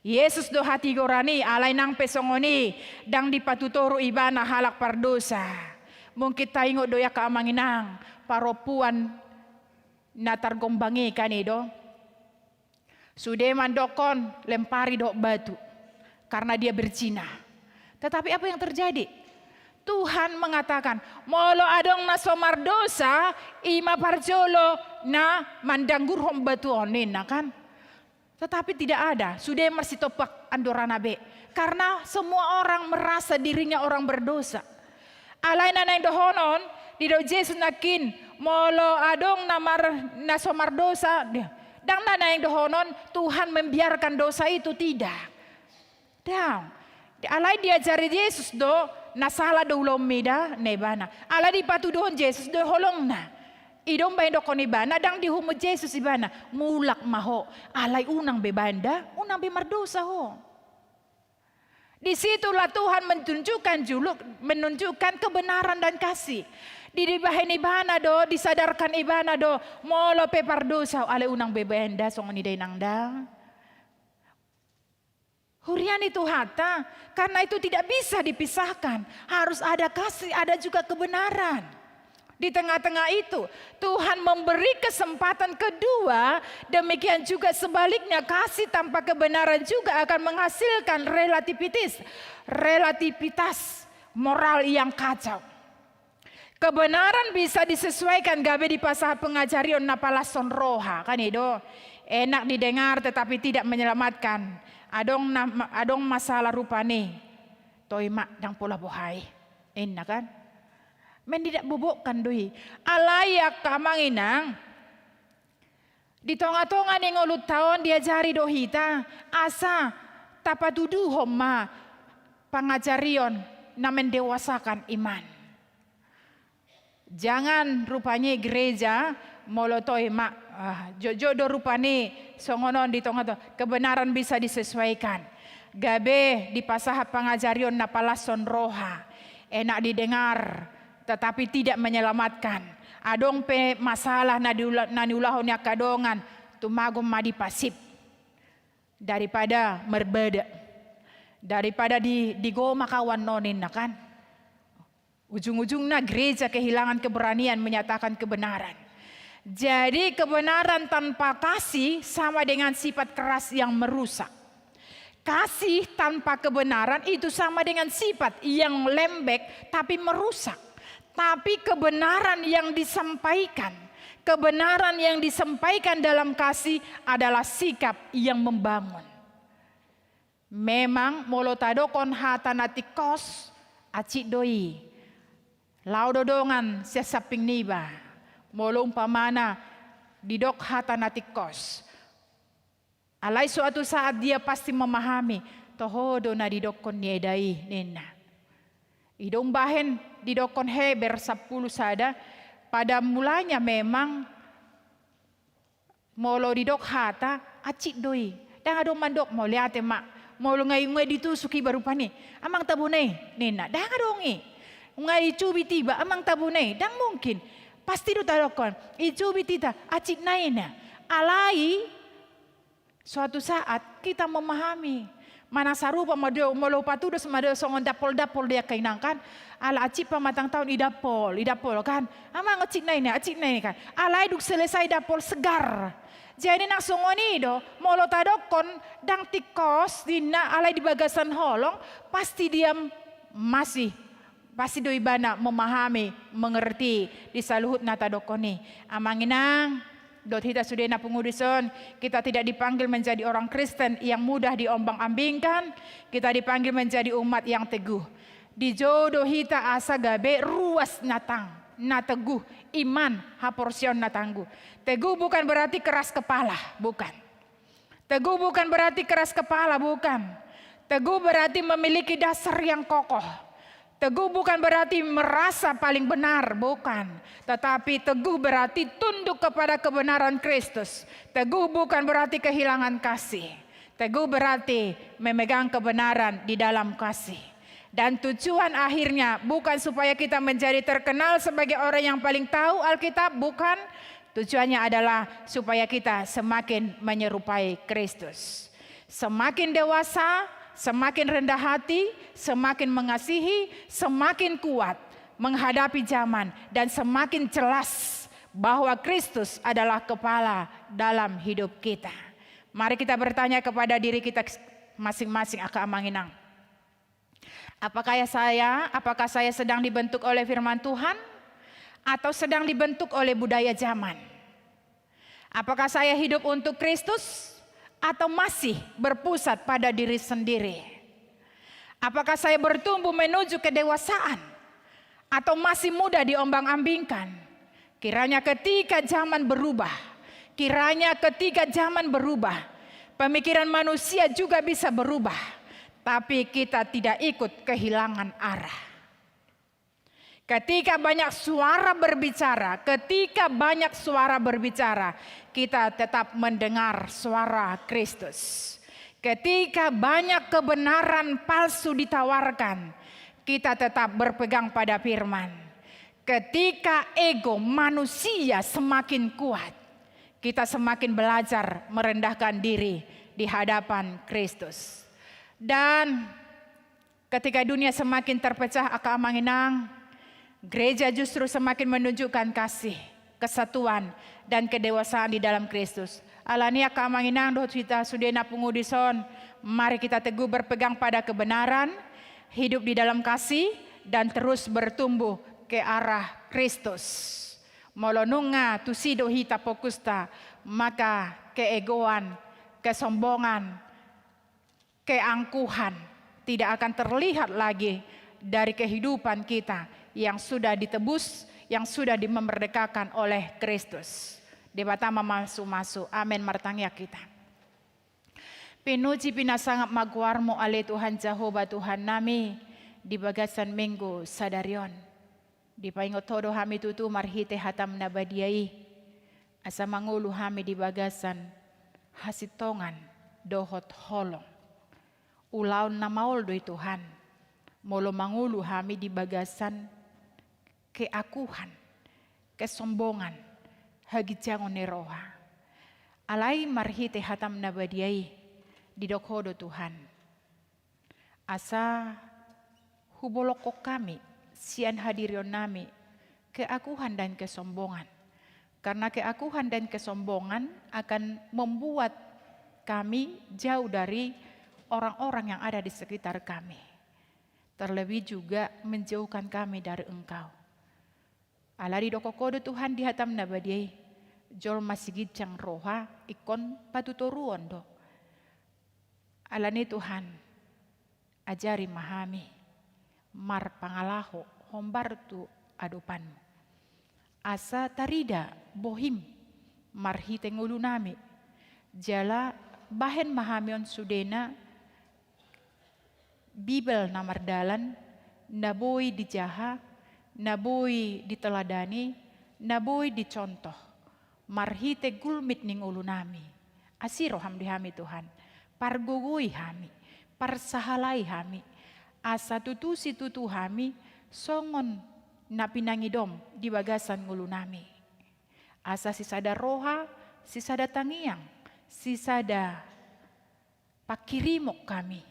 Yesus do hatigoran i, alai nang pe songon i, ndang dipatutoru ibana halak pardosa. Mungkin taingot do i angka amang inang, parompuan na targombang i kan i do. Sude mandokkon, "Lempari dohot batu, karena dia berzina." Tetapi apa yang terjadi? Tuhan mengatakan, "Molo adong na so mardosa, i ma parjolo na mandanggurhon batu on," ninna kan. Tetapi tidak ada, sude marsitopak andorana be. Karena semua orang merasa dirinya orang berdosa. Alai na naeng dohonon, didok Jesus nangkin, molo adong na mar-, na so mardosa, dia, ndang na naeng dohonon Tuhan membiarkan dosa itu, tidak. Ndang. Alai diajari Jesus do, na sala do ulaonmi da, ninna ibana. Alai dipatuduhon Jesus do holongna. I do umbahen didokkon ibana, ndang dihumut Jesus ibana, "Mulak ma ho, alai unang be baen da, unang be mardosa ho." Disitulah Tuhan menunjukkan juluk, menunjukkan kebenaran dan kasih. Di, dibahen ibana do, disadarkan ibana do, molo pe pardosa ho, alai unang be baen da, songon i da inang da. Huria ni Tuhanta, karena itu tidak bisa dipisahkan. Harus ada kasih, ada juga kebenaran. Di tengah-tengah itu, Tuhan memberi kesempatan kedua, demikian juga sebaliknya, kasih tanpa kebenaran juga akan menghasilkan relativitis, relativitas moral yang kacau. Kebenaran bisa disesuaikan gabe dipasahat pengajarion na palashon roha, kan i do. Enak didengar tetapi tidak menyelamatkan. Adong na, adong masalah rupani. Toe ma, ndang pola boha i. Ninna kan. Mendidakbobokkan do i. Alai angka amang inang, di tonga-tonga ni ngolunta on diajari do hita, asa tapatuduhon ma pangajarion na mendewasakan iman. Jangan rupani gereja molo toe ma, ah, jotjot do rupani songon on di tonga-tonga, kebenaran bisa disesuaikan. Gabe dipasahat pangajarion na palashon roha, enak didengar, tetapi tidak menyelamatkan. Adong pe masalah na diula-, na niulahon ni angka dongan, tumagon ma dipasip. Daripada marbada. Daripada di, digomak awan on ninna kan. Ujung-ujungna gereja kehilangan keberanian menyatakan kebenaran. Jadi kebenaran tanpa kasih sama dengan sifat keras yang merusak. Kasih tanpa kebenaran itu sama dengan sifat yang lembek tapi merusak. Tapi kebenaran yang disampaikan, kebenaran yang disampaikan dalam kasih adalah sikap yang membangun. Memang molo tadokkon hata na tingkos, hansit do i. Laho do dongan sian samping niba. Molo umpamana didok hata na tingkos. Alai suatu saat dia pasti memahami, toho do na didokkon ni eda i, ninna. I do umbahen didokkon Heber sampulu sada, pada mulanya memang molo didok hata, hansit do i. Ndang adong mandok, mauliate ma. Molo nga i, nga i ditusuk iba rupani, amang tabona i, ninna. Ndang adong i. Nga i dicubit iba, amang tabona i, ndang mungkin. Pasti do tadokkon, dicubit hita, hansit na i, ninna. Alai, suatu saat kita memahami. Manang sarupa ma do, molo patudos ma do songon dampol-dampol di angka inang kan. Ala hansit pamatang taon didampol, didampol kan. Amang hansit na i, ninna, hansit na i, ninna kan. Alai dung selesai dampol segar. Jadi nang songon i do, molo tadokkon ndang tingkos ninna alai di bagasan holong, pasti dia masih Pasti do ibana memahami, mengerti di saluhut na tadokkon i. Amang inang, dohot hita sude na pungu dison, kita tidak dipanggil menjadi orang Kristen yang mudah diombang-ambingkan, kita dipanggil menjadi umat yang teguh. Dijou do hita asa gabe ruas na tang, na teguh, iman, haporseaon na tangguh. Teguh bukan berarti keras kepala, bukan. Teguh bukan berarti keras kepala, bukan. Teguh berarti memiliki dasar yang kokoh. Teguh bukan berarti merasa paling benar, bukan. Tetapi teguh berarti tunduk kepada kebenaran Kristus. Teguh bukan berarti kehilangan kasih. Teguh berarti memegang kebenaran di dalam kasih. Dan tujuan akhirnya bukan supaya kita menjadi terkenal sebagai orang yang paling tahu Alkitab, bukan. Tujuannya adalah supaya kita semakin menyerupai Kristus. Semakin dewasa, semakin rendah hati, semakin mengasihi, semakin kuat menghadapi zaman, dan semakin jelas bahwa Kristus adalah kepala dalam hidup kita. Mari kita bertanya kepada diri kita masing-masing, angka amang inang. Apakah ya saya, apakah saya sedang dibentuk oleh firman Tuhan atau sedang dibentuk oleh budaya zaman? Apakah saya hidup untuk Kristus atau masih berpusat pada diri sendiri? Apakah saya bertumbuh menuju kedewasaan atau masih mudah diombang-ambingkan? Kiranya ketika zaman berubah, kiranya ketika zaman berubah, pemikiran manusia juga bisa berubah, tapi kita tidak ikut kehilangan arah. Ketika banyak suara berbicara, ketika banyak suara berbicara, kita tetap mendengar suara Kristus. Ketika banyak kebenaran palsu ditawarkan, kita tetap berpegang pada firman. Ketika ego manusia semakin kuat, kita semakin belajar merendahkan diri di hadapan Kristus. Dan ketika dunia semakin terpecah, angka amang inang, gereja justru semakin menunjukkan kasih, kesatuan, dan kedewasaan di dalam Kristus. Alani i, angka amang inang dohot hita sude na pungu dison, mari kita teguh berpegang pada kebenaran, hidup di dalam kasih, dan terus bertumbuh ke arah Kristus. Molo nunga tusi do hita fokusta, maka keegoan, kesombongan, keangkuhan tidak akan terlihat lagi dari kehidupan kita yang sudah ditebus, yang sudah dimerdekakan oleh Kristus. Debata mamasumasu. Amen. Martangiang hita. Pinuji pinasangap ma goar-Mu, ale Tuhan Jahowa Tuhannami, di bagasan Minggu sadari on. Dipaingot Ho do hami tutu marhite hataM na badia i, asa mangolu hami di bagasan hasintongan dohot holong. Ulaon na maol do i Tuhan, molo mangolu hami di bagasan keakuhan, kesombongan, haginjangon ni roha. Alai marhite hataM na badia i, didok Ho do Tuhan, asa hubolongkon hami sian hadirionnami keakuhan dan kesombongan. Karena keakuhan dan kesombongan akan membuat kami jauh dari orang-orang yang ada di sekitar kami. Terlebih juga menjauhkan kami dari Engkau. Ala didok Ho do Tuhan di hataM na badia i, jolma siginjang roha ingkon patutoruon do. Alani Tuhan, ajari ma hami marpangalaho hombar tu adopanMu. Asa tarida bohiM marhite ngolunami, jala bahen ma hami on sudena Bibel na mardalan, na boi dijaha, na boi diteladani, na boi dicontoh. Marhite gulmit ni ngolunami. Asi rohaM di hami Tuhan. Pargogoi hami, parsahalai hami. Asa tutu situtu hami songon na pinangidoM di bagasan ngolunami. Asa sisada roha, sisada tangiang, sisada panghirimon hami.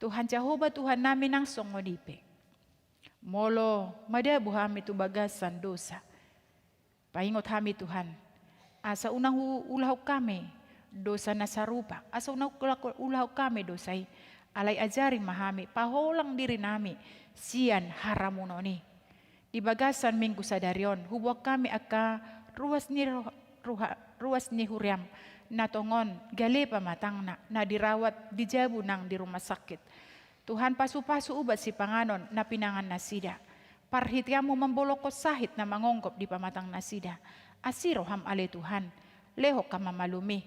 Tuhan Jahowa Tuhannami, nang songon i pe, molo madabu hami tu bagasan dosa, paingot hami Tuhan, asa unang hu-, ulahon hami dosa na sarupa, asa unang ula-, ulahon hami dosa i. Alai ajari ma hami paholang dirinami sian haramunon i. Di bagasan Minggu sadari on, huboan hami angka ruas ni roh-, ruha-, ruas ni huriaM, na tongon gale pamatangna, na dirawat di jabu nang di rumah sakit. Tuhan, pasupasu ubat sipanganon na pinangannasida. ParhiteanMu mambolongkon sahit na mangonggop di pamatangnasida. Asi rohaM ale Tuhan, lehon hamamalum i.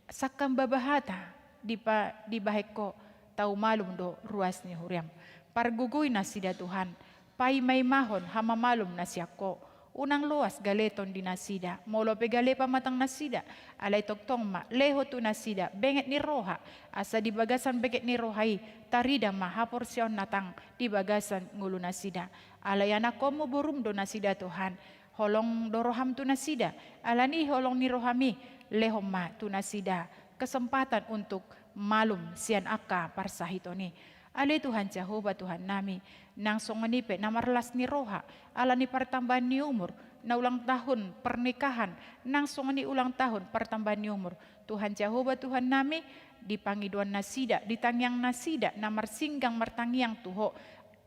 Sangkambaba hata dipa-, dibahen Ho, tau malum do ruas ni huriaM. Pargogoi nasida Tuhan, paimaimahon hamamalum na sian Ho. Unang loas gale tondinasida, molo pe gale pamatangnasida, alai tongtong ma lehon tu nasida benget ni roha, asa di bagasan benget ni roha i tarida ma haporseaon na tang di bagasan ngolunasida. Alai anakkonMu, boruM do nasida Tuhan, holong do rohaM tu nasida, alani i holong ni rohaMi lehon ma tu nasida kesempatan untuk malum sian angka parsahiton i. Ale Tuhan Jahowa Tuhannami, nang songon i pe na marlas ni roha ala ni partambahan ni umur, na ulang tahun pernikahan, nang songon i ulang tahun partambahan ni umur. Tuhan Jahowa Tuhannami, di pangidoannasida, di tangiangnasida na marsinggang martangiang tu Ho,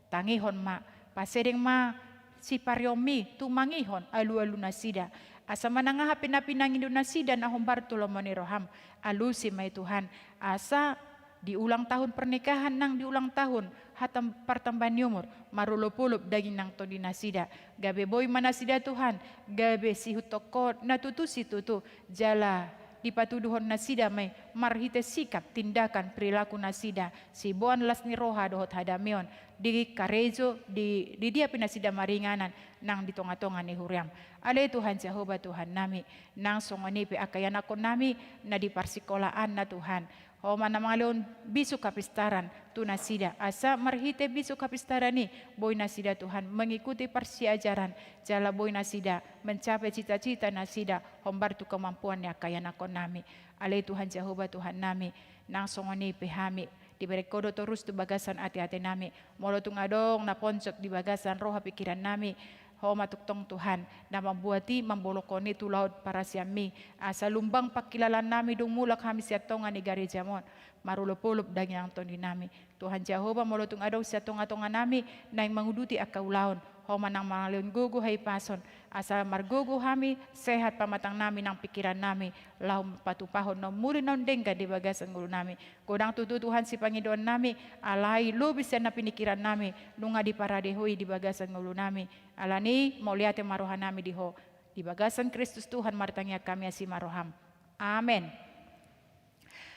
tangihon ma, pasedeng ma sipareonMi tumangihon alualunasida. Asa manang aha pe na pinangidonasida na hombar tu lomo ni rohaM, alusi ma i Tuhan. Asa di ulang tahun pernikahan nang di ulang tahun hatam-, partambahan ni umur, marolopolop daging nang tondinasida. Gabe boi ma nasida Tuhan, gabe siihuthon Ho na tutu situtu, jala dipatuduhon nasida ma i marhite sikap, tindakan, perilakunasida, siboan las ni roha dohot hadameon di karejo, di, di dia pe nasida maringanan nang di tongatonga ni huriaM. Ale Tuhan Jahowa Tuhannami, nang songon i pe angka ianakkonnami na di parsingkolaanna Tuhan, Ho ma na mangalehon bisuk hapistaran tu nasida, asa marhite bisuk hapistaran i boi nasida Tuhan mengikuti parsiajaran, jala boi nasida mencapai cita-cita nasida hombar tu kemampuan ni angka ianakkonnami. Ale Tuhan Jahowa Tuhannami, nang songon i pe hami, dibereng Ho do torus tu bagasan ateatenami. Molo tung adong na ponjot di bagasan roha pikirannami, Ho ma tongtong Tuhan na mambuat i, mambolongkon i tu laon parasianMi, asa lumbang pangkilalaannami dung mulak hami sian tonga ni garejaMi on, marolopolop daging nang tondinami. Tuhan Jahowa, molo tung adong sian tongatonganami naeng manguduti angka ulaon, Ho ma nang mangalehon gogo hahipason, asa margogo hami, sehat pamatangnami nang pikirannami, laho patupahon na umuli naung denggan di bagasan ngolunami. Godang tutu Tuhan sipangidoannami, alai lobi sian na pinikirannami, nunga diparade Ho i di bagasan ngolunami. Alani i mauliate ma rohanami di Ho. Di bagasan Kristus Tuhan martangiang hami, asi ma rohaM. Amen.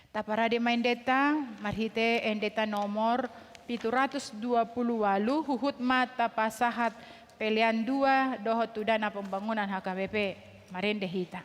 Taparade ma endenta marhite endenta nomor pitu ratus dua puluh ualu, huhut ma tapasahat pelean dua dohot tu dana pembangunan H K B P, marende hita.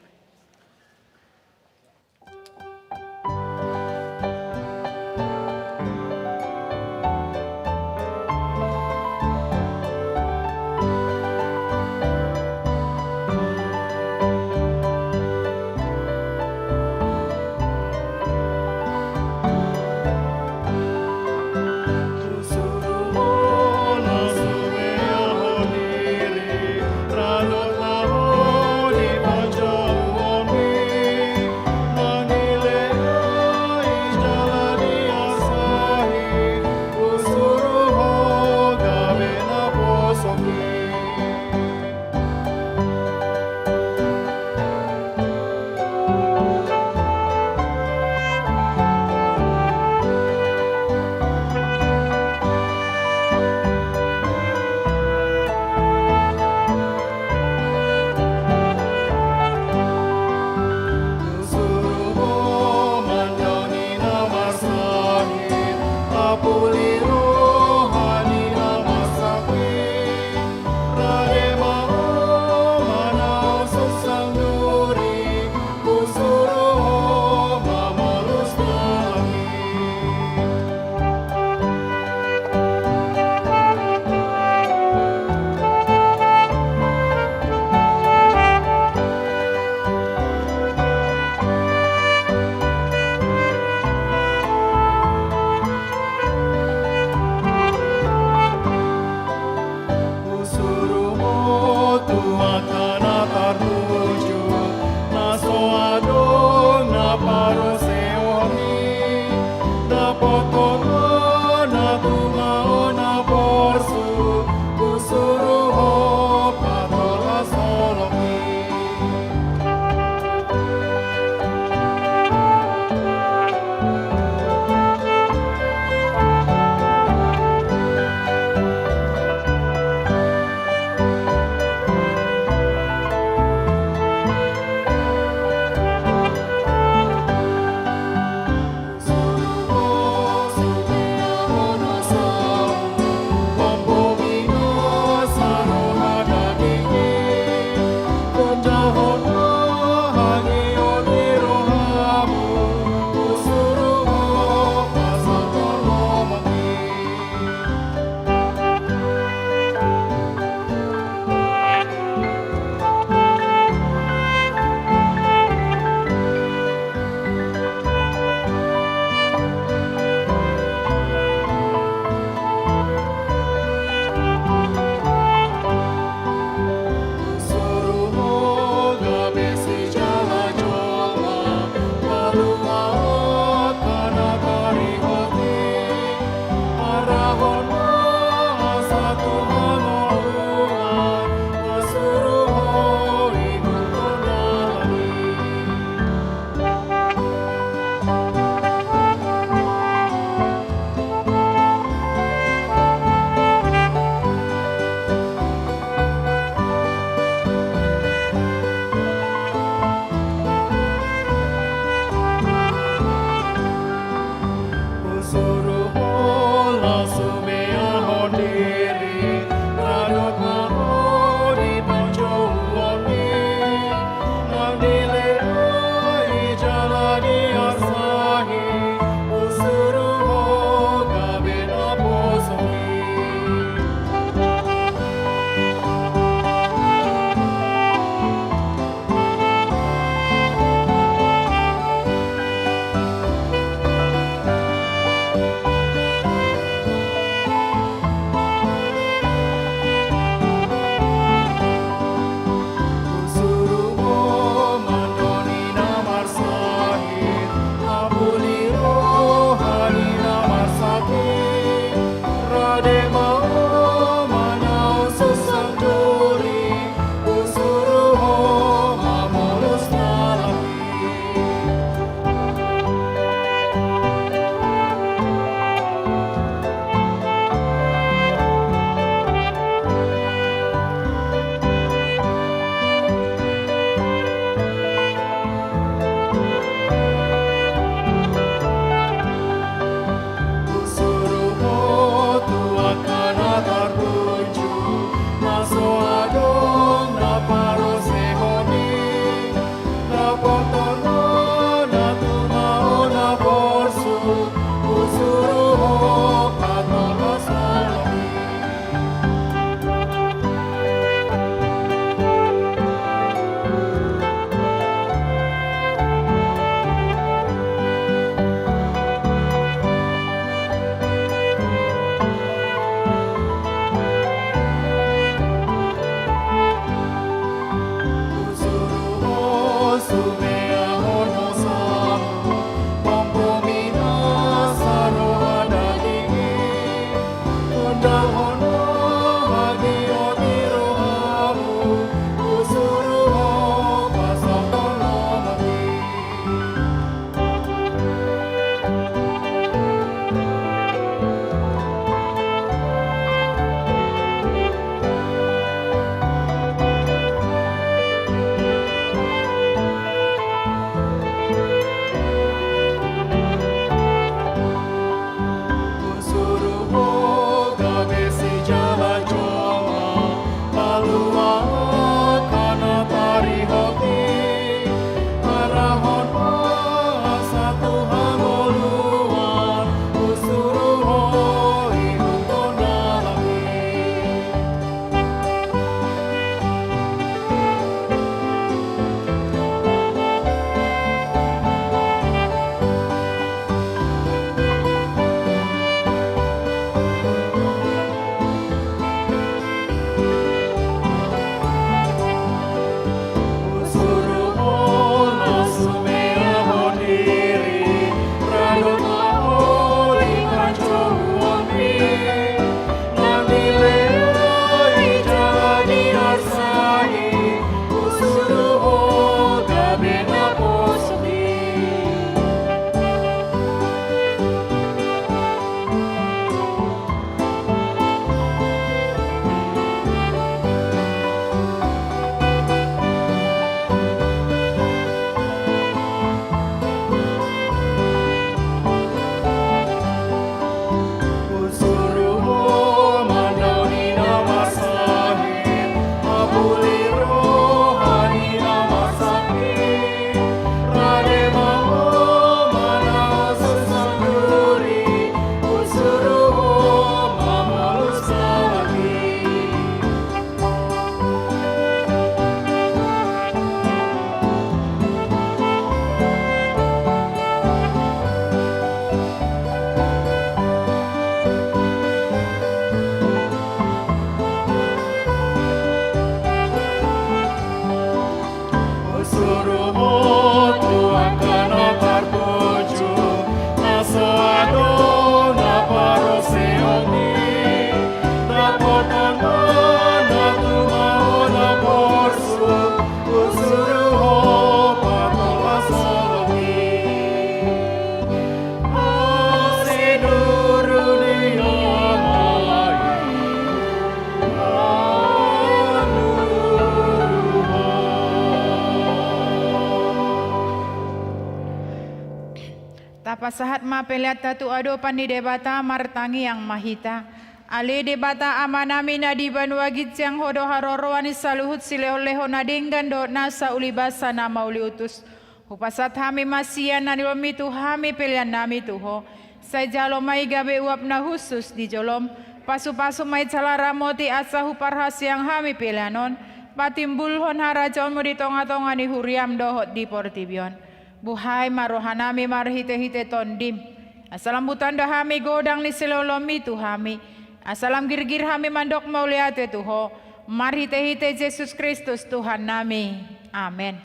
Sahat ma peleanta tu adopan ni Debata, martangiang ma hita. Ale Debata Amanami na di banua ginjang, Ho do haroroan ni saluhut silehonlehon na denggan dohot nasa ulibasa na mauliutus. Hupasahat hami ma sian na nilehonMi tu hami peleannami tu Ho. Sai jalo ma i gabe uap na hushus di joloM. Pasupasu ma i jala ramoti asa huparhaseang hami pelean on patimbulhon harajaonMu di tongatonga ni huriaM dohot di portibi on. Buhai ma rohanami marhitehite TondiM, asa lam hutanda hami godang ni silehonlehonMi tu hami, asa lam girgir hami mandok mauliate tu Ho, marhitehite Jesus Kristus Tuhannami. Amen.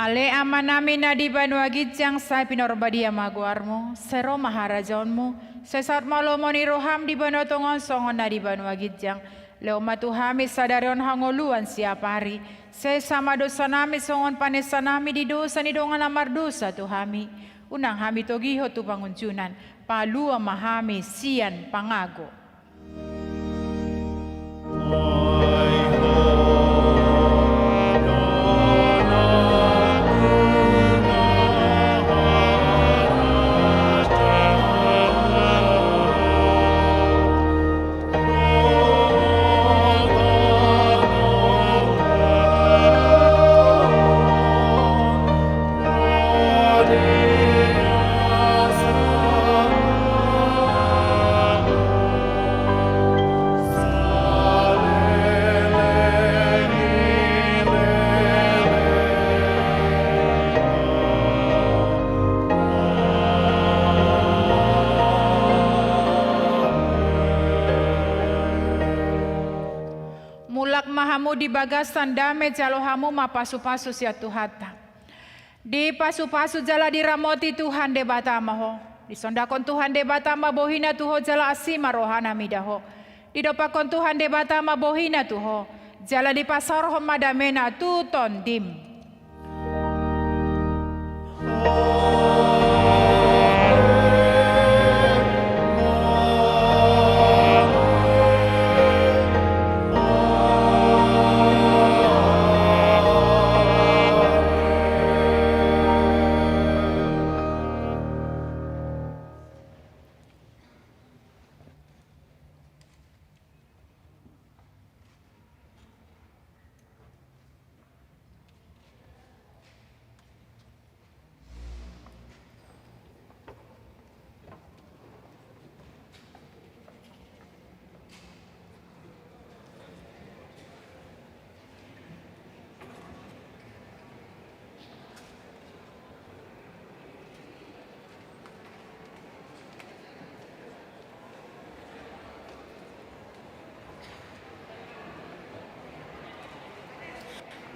Ale Amanami na di banua ginjang, sai pinarbadia ma goarMu, sai ro ma harajaonMu, sai saut ma lomo ni rohaM di banua tonga on songon na di banua ginjang. Lehon ma tu hami sadari on hangoluan siapari. Sesa ma dosanami songon panesanami di dosa ni dongan na mardosa tu hami. Unang hami togihon tu pangunjunan. Palua ma hami sian pangago. Mulak ma hamu di bagasan dame, jalo hamu ma pasupasu sian Tuhanta. Dipasupasu jala diramoti Tuhan Debata ma ho. Disondangkon Tuhan Debata ma bohiNa tu ho jala asi ma rohaNa mida ho. Didompakkon Tuhan Debata ma bohiNa tu ho, jala dipasaorhon ma dameNa tu tondim.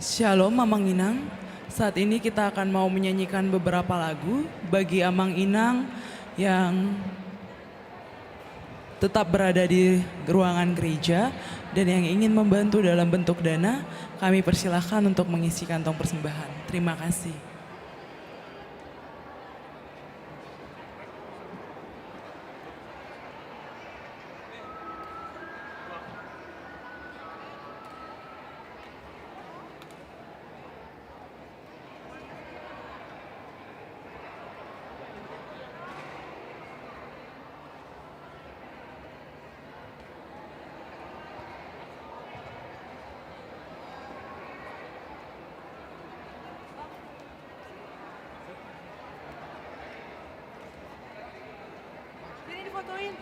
Shalom, Amang Inang. Saat ini kita akan mau menyanyikan beberapa lagu. Bagi Amang Inang yang tetap berada di ruangan gereja dan yang ingin membantu dalam bentuk dana, kami persilahkan untuk mengisi kantong persembahan. Terima kasih. Sini difotoin.